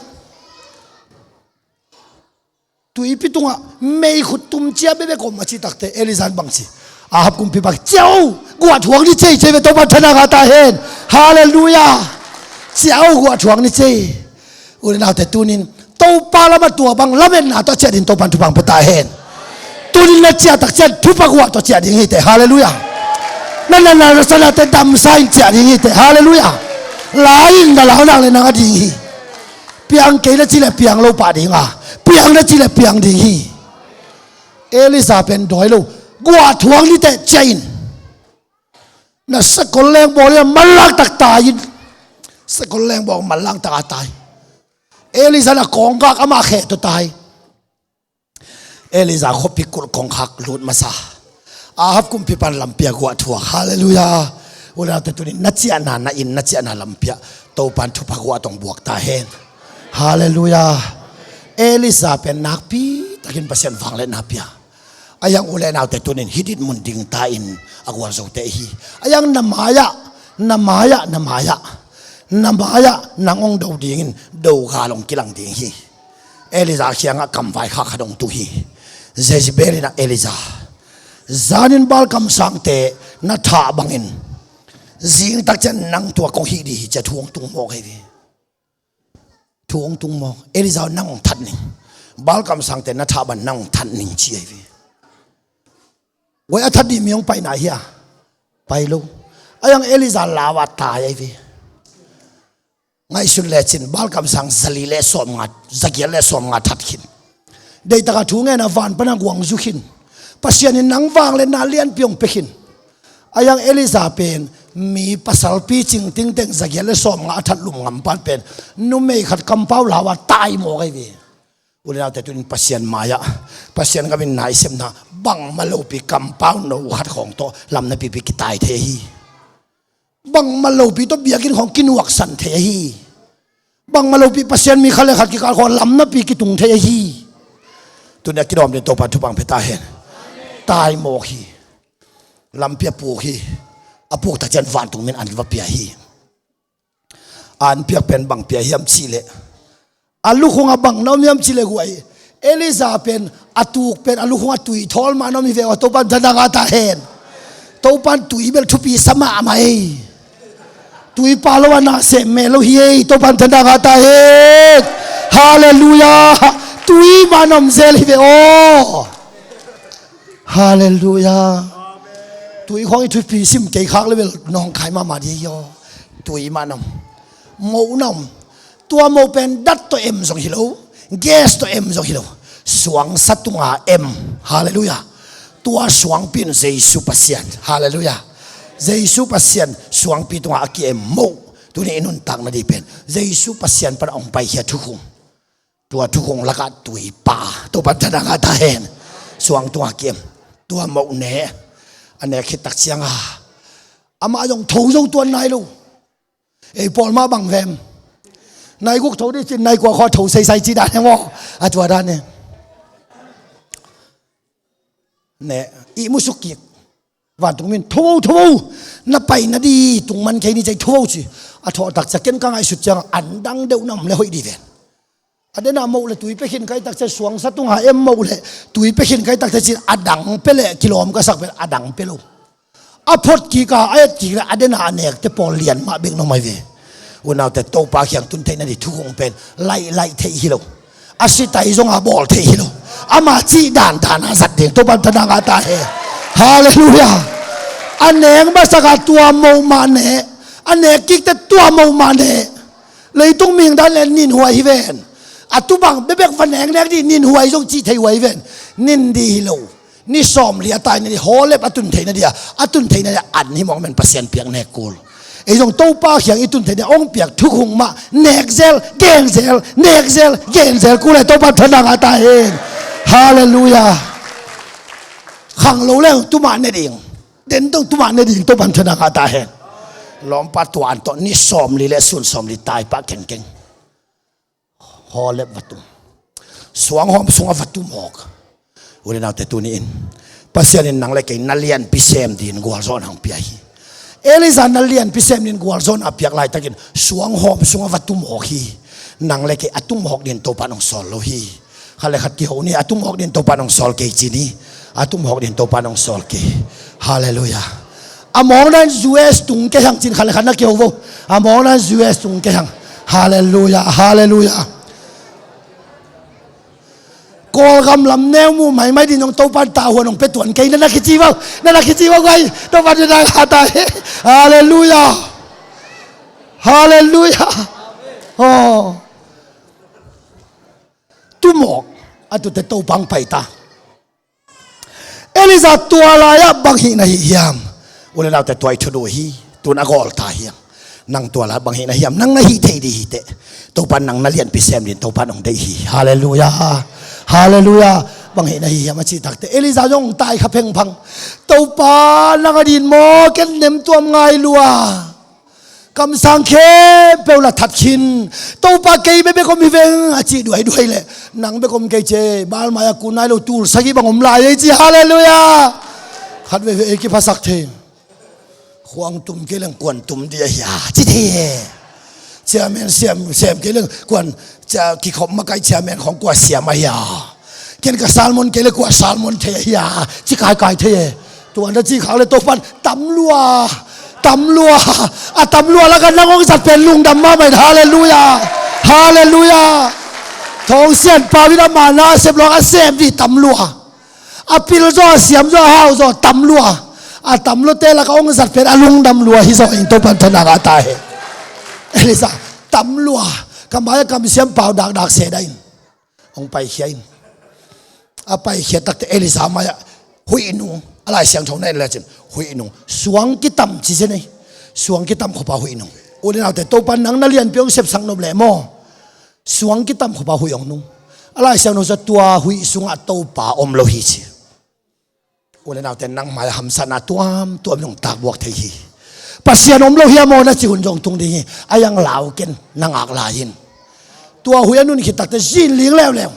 Tuipi tungah mei khut tum cia bekbek om a cih takteh Elija in bang ci? Ahab kumpipa kiang, "Ciah o, guah thuak ni cei," ci ve. Topa thanna ngah ta hen. Halleluiah. "Ciah o, guah thuak ni cei." U le naute, tunin Topa lamah tua bang lametna tawh ciah ding Topa in thupha pia ta hen. Tunin na ciah takciang thupha guah tawh ciah ding hi teh. Halleluiah. Na natna na sanate damsa in ciah ding hi teh. Halleluiah. La in na lau nak le nang a ding hi. Piang kei na ci le piang lo pah ding a, piang na ci le piang ding hi. Elija pen dawi lo, "Guah thuak ni teh, ciah in. Na sakol leng bawl in a manlang tak tai in." Sakol leng bawl manlang tak a tai. Elija na kawng gak ama kheh tawh tai. Elija khuapi kulh kongkhak lut masa. Ahab kumpipa in lampi ah guah thuak. Halleluiah. U le naute, tunin na ciahna, na inn, na ciahna lampi ah Topa in thupha guah tawh buak ta hen. Halleluiah. Elija pen nakpi takin Pasian vangliatna pia. A iang u le naute, tunin hih dinmun ding ta in a gualzote hi. A iang na mai-ah, na mai-ah, na mai-ah, na mai-ah nang hong do dingin do gal hong kilang ding hi. Elija kiangah kamvai khak khat hong tu hi. Jezebel in ah, "Elija, zanin Baal kamsangte na thah bangin zing takciang nang tua kong hih ding hi," ci-a thu hong tung mawk hi ve. Thu hong tung mawk. "Elija, nang hong that ning. Baal kamsangte na thah bang nang hong that ning," ci hi ve. Guai, a that ding mi hong pai nai hia? Pai lo. A iang Elija lau a tai hi ve. Ngaihsun lecin Baal kamsang zali le sawmnga, zagiat le sawmnga that khin. Deihtak a thu ngen a, van pan a guang zu khin. Pasian in nang vangliatna lianpi hong pia khin. A iang Elija pen mi pasal picing tingteng zagiat le sawmnga a that lum ngam pan pen numei khat kampau lau a tai mawk hi ve. U le naute, tunin Pasian mai-ah, Pasian gam in naisepna, bangmah lopi kampau no khat khawng tawh lamna pipi kitai thei hi. Bangmah lopi tawh biakinn khawng kinuaksan thei ahi. Bangmah lopi Pasian mi khat le khat kikal khawng lamnapi kitung thei ahi. Tuni a kidawm ding Topa thupha pia ta hen. Tai mawk hi. Lampi a puk hi. A puk takciang vantung min an va pia hi. An piak pen bang pia hiam cihleh, a lukhungah bang na om hiam cihleh, guai, Elija pen a tuk pen a lukhungah tui thawl mah na om hi ve aw. Topa in thanna ngah ta hen. Topa in tui bel thupi sa mahmah ei. Tui pha lo a na sem meh lo hi ei. Topa in thanna ngah ta hen. Halleluiah. Tui mah na om zel hi ve aw. Halleluiah. Tui khawng i thupi sim kei khak le bel nawngkai mahmah ding hi aw. Tui mah na om. Moh na om. Tua moh pen dat tawh em zong hi lo, gas tawh em zong hi lo. Suangsa tunga em. Halleluiah. Tua suangpi in Jesu Pasian. Halleluiah. Jesu Pasian suangpi tunga a ki-em moh. Tuni i nuntak nading pen Jesu Pasian pan a hong paikhia thukhun. Tua thukhun lakah tui pha. Topa in thanna ngah ta hen. Suang tunga ki-em. Tua moh ne. A nek khit tak ciangin amah zong tho zo tuan nai lo. Ei pawl mah bang vem. Nai guk tho ding cin, nai kua khawng tho seisai ci dan e maw. A tua dan e. Ne, ihmu suk kik. Vantung min, "Tho o, tho o. Na pai nading tung man kei ni," ci, "tho o," ci. A thawh tak ciang ken ka ngaihsut ciang an dang deuh na om le hoih ding ven. A den a moh le tui pia khin ka hih tak ciang, suangsa tunga em moh le tui pia khin ka hih tak ciang, a dang pia le kilawm ka sak pen a dang pia lo. A phot kik a, a et kik le a den a a nekte pawl lian mah bek na om hi ve. Unaute, Topa kiang tun theih nading thukhun pen laih laih theih hi lo. A sitai zong a bawl theih hi lo. Ama cih dandan a zat ding Topa in thanna ngah ta hen. Halleluiah. A nek masak a tua moh mah ne. A nek kik teh tua moh mah ne. Leitung mihing dan le ninhuai hi ven. A tu bang bekbek va neknek ding, ninhuai zong cih thei huai hi ven. Nin ding hi lo. Ni sawmli a tai nading, Horeb a tun thei nading, a tun thei nading an hi mawk men Pasian piak nek kul. Ei zong Topa kiang i tun thei nading hong piak thukhun mah nek zel, gen zel, nek zel, gen zel kul e. Topa tha na ngah ta hen. Halleluiah. Khanglo le tumah ne ding, den dong tumah ne ding, Topa tha na ngah ta hen. Lawmpa, tua an tawh ni sawmli le sun sawmli tai pah kengkeng Horeb va tum. Suang hawm sungah va tum hawk. U le naute, tuni-in Pasian in nang le kei na lianpi sem dingin gualzawhna hong pia hi. Elijah na lianpi sem dingin gualzawhna a piak laitakin suang hawm sungah va tum hawk hi. Nang le kei a tum hawk dingin Topa in hong sawl lo hi. Khat le khat kiho ni, a tum hawk dingin Topa in hong sawl kei ci ni. A tum hawk dingin Topa in hong sawl kei. Halleluiah. A mawkna in U S tung kei hang ci-in khat le khat na kiho vo. A mawkna in U S tung kei hang. Halleluiah, halleluiah. Kawlgam lam neu mu maimai ding zong Topa in tavuan hong pia tuan kei, na na kici vo, na na kici vo guai. Topa in na ngah ta hi. Halleluiah. Halleluiah. Oh. Tum hawk, a tute Topa hong pai ta. Elijah tua lai-ah bang hih na hih hiam? U le naute, tua i thuduk hi. Tun a gawl ta hiam? Nang tua lai-ah bang hih na hiam? Nang na hih thei ding hi teh. Topa in nang na lianpi sem dingin Topa in hong deih hi. Halleluiah. Halleluiah. Bang hih na hih hiam a cih takteh Elijah zong hong tai kha phengphang. Topa, nang a ding maw, ken nem tuam ngai lua. Kamsang khempeuh la that khin. Topa, kei bek bek om hi veng a ci duaiduai leh, nang bek om kei ci e. Baal mai-ah kun nai lo tul sagih bang om lai ei ci. Halleluiah. Khat veivei ei kiphasak thei. Khuang tum kei leng kuan tum ding ahi a ci thei e. Chairman siam, siam kei leng kuan, cia, kikhop makaih chairman khawng kua siam ahi a. Ken ka sermon kei le kua sermon thei ahi a ci kaikai thei e. Tua na cih khak le Topa in tam lua, tam lua. A tam lua lakah nang hong zat pen lungdam mahmah in. Halleluiah. Halleluiah. Thong sian pau in ama na a sep lawng a sem ding tam lua. A pil zaw, a siam zaw, a hau zaw tam lua. A tam luate lakah hong zat pen a lungdam lua hi zaw in Topa in tha na ngah ta hen. Elijah tam lua. Ka mai-ah kamsiam pau dakdak se dah in. Hong paikhia in. A paikhia takteh Elijah mai-ah huih nung. A Lai Siangtho na en lecin huih nung. Suang kitam ci zen ei. Suang kitam khop a huih nung. U le naute, Topa in nang na lianpi hong sepsak nop leh maw, suang kitam khop a huih hong nung. A Lai Siangtho sungah tua huih sungah Topa om lo hi ci. U le naute, nang mai-ah hamsatna tuamtuam in hong takbuak thei hi. Pasian om lo hiam aw na cih hun zong tung ding hi. A iang lau ken, na ngak lai in. Tua huih a nun khit takteh zinling leuleu.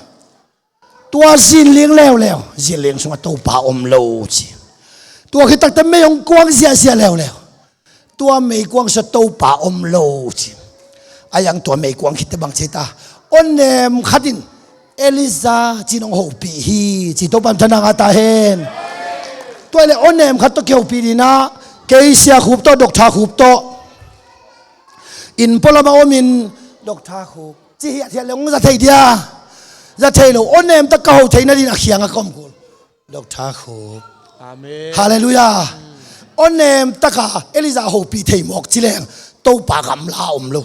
Tua zinling leuleu, zinling sungah Topa om lo ci. Tua khit takteh mei hong kuang ziahziah leuleu. Tua meikuang sungah Topa om lo ci. A iang tua meikuang khit teh bang ci ta? Awnem khat in Elijah ci-in hong hopih hi ci. Topa in tha na ngah ta hen. Tua hi leh awnem khat tawh kihopih ding ah, kei Sia Khup tawh, Doctor Khup tawh, inn pualam ah om in, Doctor Khup ci hiathiat leh hong za thei dia? Za thei lo. Awnem tak ka ho theih nading a kiangah ka om kul. Doctor Khup. Amen. Halleluiah. Awnem taka Elijah hopih thei mawk ci leng Topa gamla om lo.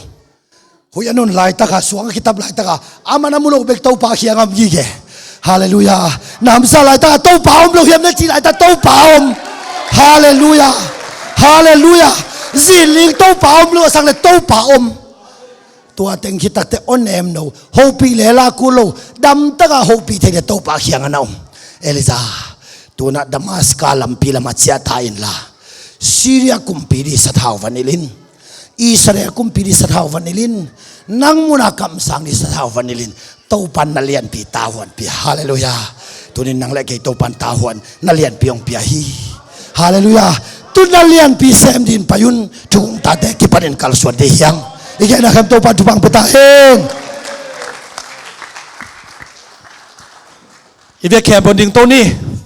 Huih a nun laitaka, suang a kitap laitaka, aman a mu lo bek Topa kiangah om gige. Halleluiah. Na hamsa laitaka Topa om lo hiam na cih laitak Topa om. Halleluiah. Halleluiah. Zinling Topa om lo a sang le Topa om. Tua teng khit takteh awnem no, hopih le la kul lo, damtaka hopih thei le Topa kiangah na om. Elijah, tu-in ah Damaska lampi lamah ciah ta inla, Syria kumpi ding sathau va nilh in, Israel kumpi ding sathau va nilh in, nang munah kamsang ding sathau va nilh in, Topa in na lianpi tavuan pia. Halleluiah. Tuni-in nang le kei Topa in tavuan na lianpi hong pia hi. Halleluiah. Tu-in na lianpi sem dingin pai un. Thu hong tate kipanin kalsuan ding hi hang. I gen a khem Topa in thupha hong pia ta hen. I biak khempeuh in dingto ni.